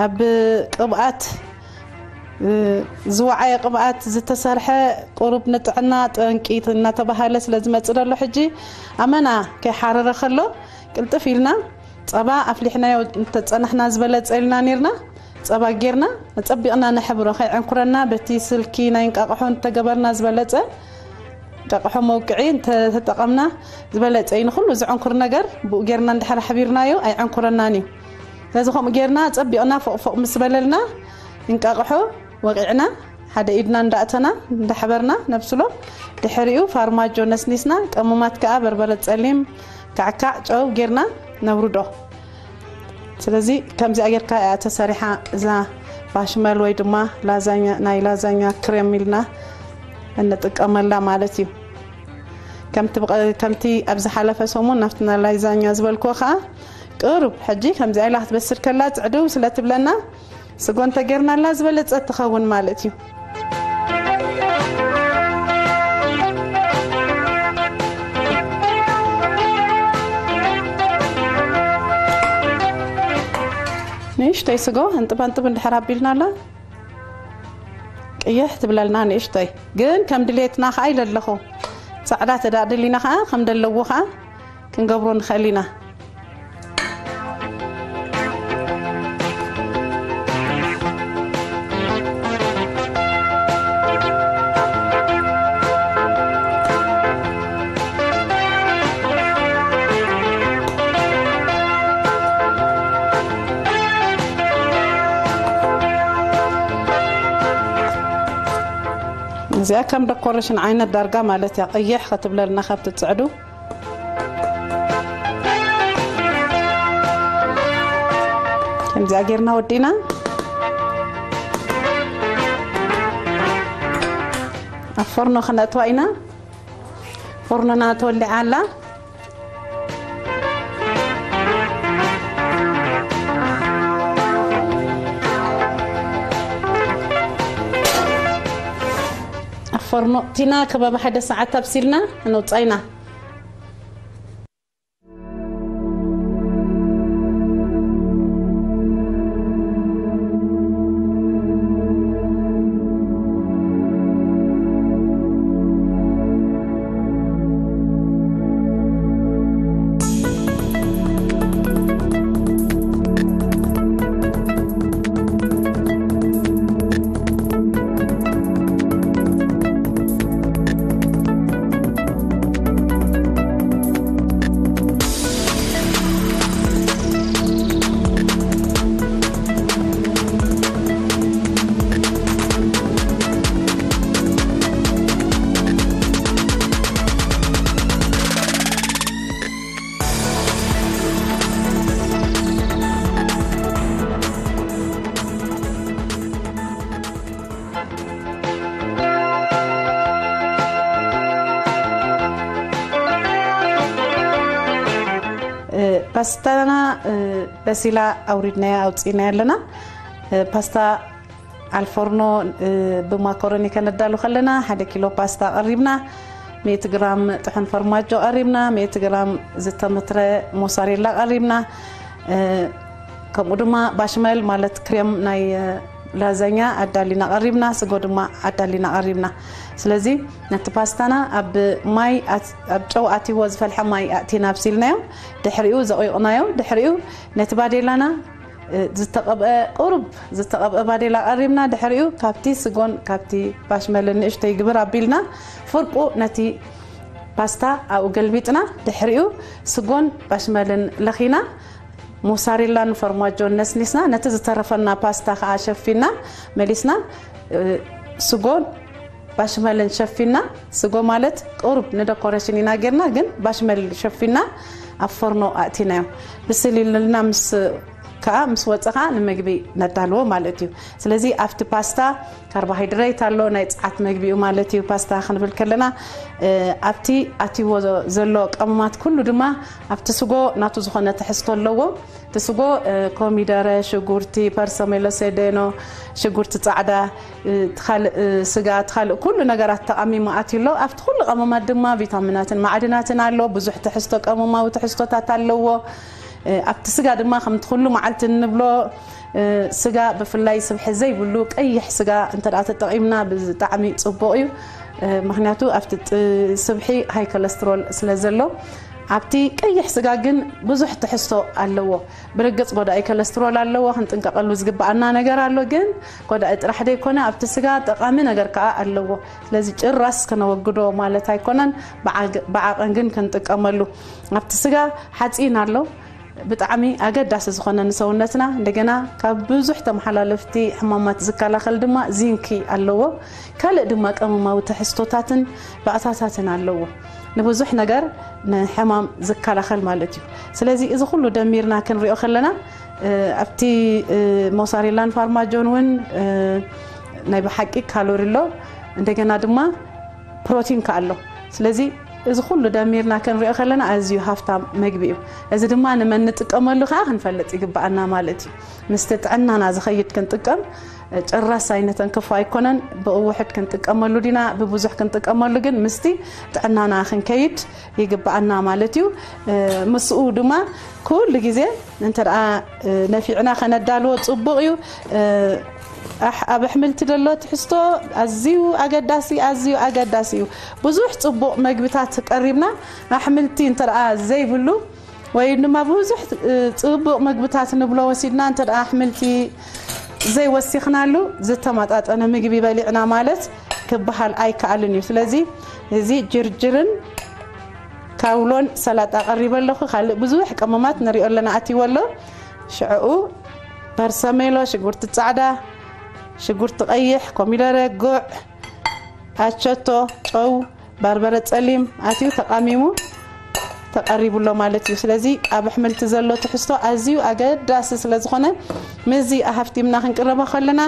ኣብ ቅብኣት፣ እ፣ ዝወዓየ ቅብኣት ዝተሰርሐ ቁሩብ ንጥዕና ጠንቂ እናተባሃለ ስለ ዝመጽእ ዘሎ፣ ሕጂ ኣመና ከይሓረረ ከሎ ቅልጥፍ ኢልና ጸባ ኣፍሊሕናዮ እንተጸናሕና ዝበለጸ ኢልና ኔርና። ጸባ ጌርና ኣጸቢቕና ነሕብሮ፣ ከይዕንኩረና በቲ ስልኪ ናይ እንቃቕሖ እንተገበርና ዝበለጸ፣ እንቃቕሖ መውቅዒ እንተተጠቐምና ዝበለጸ እዩ። ንኹሉ ዝዕንኩር ነገር ብኡ ጌርና እንድሕር ኣሕቢርናዮ ኣይዕንኩረናን እዩ። ስለዚ ከምኡ ጌርና ኣጸቢቕና ፎቕ ፎቕ ምስ በለልና እንቃቕሖ ወቂዕና ሓደ ኢድና እንዳእተና እንዳሕበርና ነብስሎ። ድሕሪኡ ፋርማጆ ነስኒስና፣ ቀመማት ከኣ በርበረ ጸሊም፣ ካዕካዕ፣ ጨው ጌርና ነውርዶ። ስለዚ ከምዚኣ ጌርካ እያ ተሰሪሓ እዛ ባሽመል ወይ ድማ ላዛኛ፣ ናይ ላዛኛ ክሬም ኢልና እንጥቀመላ ማለት እዩ። ከምቲ ብቐ-፣ ከምቲ ኣብ ዝሓለፈ ሰሙን ናብቲ ናይ ላዛኛ ዝበልክዎ ከኣ ቅሩብ ሕጂ ከምዚኣ ኢላ ክትበስል ከላ ጽዕድው ስለ ትብለና፣ ስጎ እንተጌርናላ ዝበለጸት ትኸውን ማለት እዩ። ንእሽተይ ስጎ እንጥብ እንጥብ እንድሕር ኣቢልናላ ቅይሕ ትብለልና ንእሽተይ፣ ግን ከም ድሌትና ከኣ ኢለ ኣለኹ። ጻዕዳ ተዳእ ደሊና ከኣ ከም ደለዎ ከኣ ክንገብሮ ንኽእል ኢና። እዚኣ ከም ደኮሬሽን ዓይነት ዳርጋ ማለት እያ፣ ቅይሕ ክትብለልና ካብ ትጽዕዱ። ከምዚኣ ጌርና ወዲና ኣብ ፎርኖ ክነእትዋ ኢና። ፎርኖና ተወሊዓ ኣላ። ኣብ ፎርኖ እቲና ከባቢ ሓደ ሰዓት ኣብሲልና ነውጻ ኢና። ፓስታና በሲላ ኣውሪድናያ ኣውፅእና ኣለና። ፓስታ ኣልፎርኖ ብማኮሮኒ ከነዳሉ ከለና ሓደ ኪሎ ፓስታ ቀሪብና፣ ሚእቲ ግራም ጥሑን ፈርማጆ ቀሪብና፣ ሚእቲ ግራም ዝተመትረ ሞሳሬላ ቀሪብና፣ ከምኡ ድማ ባሽመል ማለት ክሬም ናይ ላዛኛ ኣዳሊና ቀሪብና፣ ስጎ ድማ ኣዳሊና ቀሪብና። ስለዚ ነቲ ፓስታና ኣብ ማይ ኣብ ጨው ኣትይዎ ዝፈልሐ ማይ ኣእቲና ኣብሲልናዮ። ድሕሪኡ ዘቑይቕናዮ። ድሕሪኡ ነቲ ባዴላና ዝተቐብአ ቁሩብ ዝተቐብአ ባዴላ ቀሪብና። ድሕሪኡ ካብቲ ስጎን ካብቲ ባሽመልን ንእሽተይ ግብር ኣቢልና ፍርቁ ነቲ ፓስታ ኣብኡ ገልቢጥና። ድሕሪኡ ስጎን ባሽመልን ለኺና፣ ሞሳሬላን ፈርማጆን ነስኒስና፣ ነቲ ዝተረፈና ፓስታ ከዓ ሸፊና መሊስና፣ ስጎን ባሽመልን ሸፊና። ስጎ ማለት ቁሩብ ንደኮሬሽን ኢና ጌርና፣ ግን ባሽመል ሸፊና ኣብ ፎርኖ ኣእቲናዮ። ብስል ኢልና ምስ ከዓ ምስ ወፀ ከዓ ንምግቢ ነዳልዎ ማለት እዩ። ስለዚ ኣብቲ ፓስታ ካርቦሃይድሬት ኣሎ፣ ናይ ፀዓት መግቢ እዩ ማለት እዩ። ፓስታ ክንብል ከለና ኣብቲ ኣትይዎ ዘሎ ቀመማት ኩሉ ድማ ኣብቲ ስጎ ናቱ ዝኾነ ትሕዝቶ ኣለዎ። እቲ ስጎ ኮሚደረ፣ ሽጉርቲ፣ ፐርሰሜሎ፣ ሴዴኖ፣ ሽጉርቲ ፃዕዳ፣ ካልእ ስጋ፣ ካልእ ኩሉ ነገራት ተቐሚሙ ኣትዩ ኣሎ። ኣብቲ ኩሉ ቀመማት ድማ ቪታሚናትን ማዕድናትን ኣሎ። ብዙሕ ትሕዝቶ ቀመማዊ ትሕዝቶታት ኣለዎ። ኣብቲ ስጋ ድማ ከምቲ ኩሉ መዓልቲ እንብሎ ስጋ ብፍላይ ስብሒ ዘይብሉ ቀይሕ ስጋ እንተ ተጠቒምና ብጣዕሚ ፅቡቕ እዩ። ምክንያቱ ኣብቲ ስብሒ ሃይ ኮለስትሮል ስለ ዘሎ፣ ኣብቲ ቀይሕ ስጋ ግን ብዙሕ ትሕዝቶ ኣለዎ። ብርግፅ ጎዳኢ ኮለስትሮል ኣለዎ፣ ክንጥንቀቐሉ ዝግብኣና ነገር ኣሎ። ግን ጎዳኢ ጥራሕ ዘይኮነ ኣብቲ ስጋ ጠቓሚ ነገር ከዓ ኣለዎ። ስለዚ ጭራስ ከነወግዶ ማለት ኣይኮነን፣ ብዓቐን ግን ክንጥቀመሉ። ኣብቲ ስጋ ሓፂን ኣሎ፣ ብጣዕሚ ኣገዳሲ ዝኾነ ንሰውነትና፣ እንደገና ካብ ብዙሕ ተመሓላለፍቲ ሕማማት ዝከላኸል ድማ ዚንኪ ኣለዎ። ካልእ ድማ ቀመማዊ ትሕዝቶታትን ባእታታትን ኣለዎ፣ ንብዙሕ ነገር ንሕማም ዝከላኸል ማለት እዩ። ስለዚ እዚ ኩሉ ደሚርና ክንሪኦ ከለና ኣብቲ ሞሳሬላን ፋርማጆን እውን ናይ ብሓቂ ካሎሪ ኣሎ፣ እንደገና ድማ ፕሮቲን ከ ኣሎ። ስለዚ እዚ ኩሉ ደሚርና ክንሪኦ ከለና ኣዝዩ ሃፍታም መግቢ እዩ። እዚ ድማ ንመን ንጥቀመሉ ከዓ ክንፈልጥ ይግብኣና ማለት እዩ። ምስቲ ጥዕናና ዝኸይድ ክንጥቀም ጭራስ ኣይነተንክፎ ኣይኮነን። ብውሕድ ክንጥቀመሉ ዲና ብብዙሕ ክንጥቀመሉ፣ ግን ምስቲ ጥዕናና ክንከይድ ይግብኣና ማለት እዩ። ምስኡ ድማ ኩሉ ግዜ እንተ ደኣ ነፊዕና ከነዳልዎ ጽቡቕ እዩ። ኣብ ኣሕምልቲ ደሎ ትሕዝቶ ኣዝዩ ኣገዳሲ፣ ኣዝዩ ኣገዳሲ እዩ። ብዙሕ ጽቡቕ መግብታት ቀሪብና ኣሕምልቲ እንተ ደኣ ዘይብሉ ወይ ድማ ብዙሕ ጽቡቕ መግብታት ንብሎ ወሲድና እንተ ደኣ ኣሕምልቲ ዘይወሲኽናሉ ዝተመጣጠነ ምግቢ በሊዕና ማለት ክበሃል ኣይከኣልን እዩ። ስለዚ እዚ ጅርጅርን ካውሎን ሰላጣ ቀሪበ ኣለኹ። ካልእ ብዙሕ ቀመማት ንሪኦ ኣለና ኣትይዎ ኣሎ። ሽዕኡ በርሰሜሎ፣ ሽጉርቲ ጻዕዳ፣ ሽጉርቲ ቀይሕ፣ ኮሚደረ፣ ጉዕ፣ ኣቸቶ፣ ጨው፣ በርበረ ጸሊም ኣትዩ ተቃሚሙ ተቀሪቡ ኣሎ ማለት እዩ። ስለዚ ኣብ ኣሕምልቲ ዘሎ ትሕዝቶ ኣዝዩ ኣገዳሲ ስለ ዝኾነ ምስዚ ኣሃፍቲምና ክንቅረቦ ከለና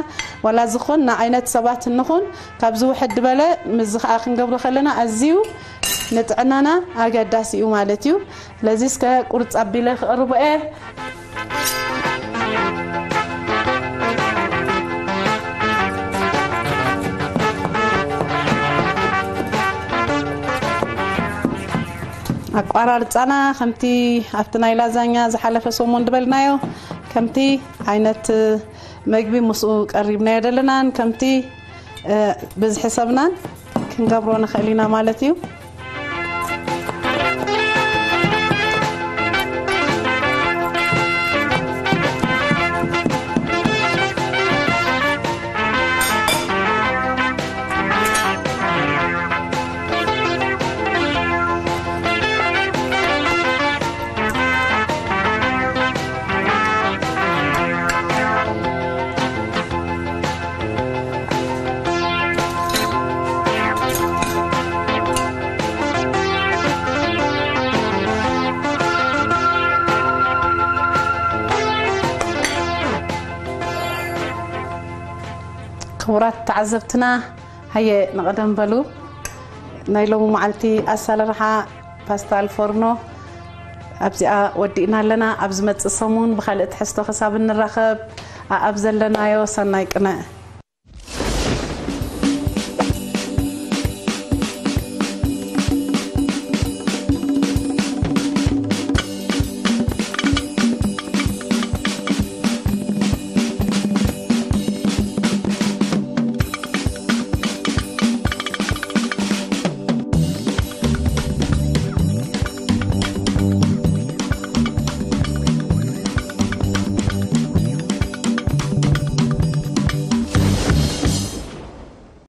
ዋላ ዝኾንና ዓይነት ሰባት ንኹን ካብዚ ውሕድ ዝበለ ምስዚ ከኣ ክንገብሮ ከለና ኣዝዩ ንጥዕናና ኣገዳሲ እዩ ማለት እዩ። ስለዚ እስከ ቁርጽ ኣቢለ ክቕርቦ እየ። ኣቋራርጻና ከምቲ ኣብቲ ናይ ላዛኛ ዝሓለፈ ሰሙን ዝበልናዮ ከምቲ ዓይነት መግቢ ምስኡ ቀሪብናዮ ዘለናን ከምቲ ብዝሒ ሰብናን ክንገብሮ ንኽእል ኢና ማለት እዩ። ክቡራት ተዓዘብትና፣ ሃየ ንቐደም በሉ። ናይ ሎሚ መዓልቲ ኣሰራርሓ ፓስታ ኣልፎርኖ ኣብዚኣ ወዲእና ኣለና። ኣብ ዝመጽእ ሰሙን ብኻልእ ትሕዝቶ ክሳብ እንራኸብ፣ ኣኣብ ዘለናዮ ሰናይ ቅነ።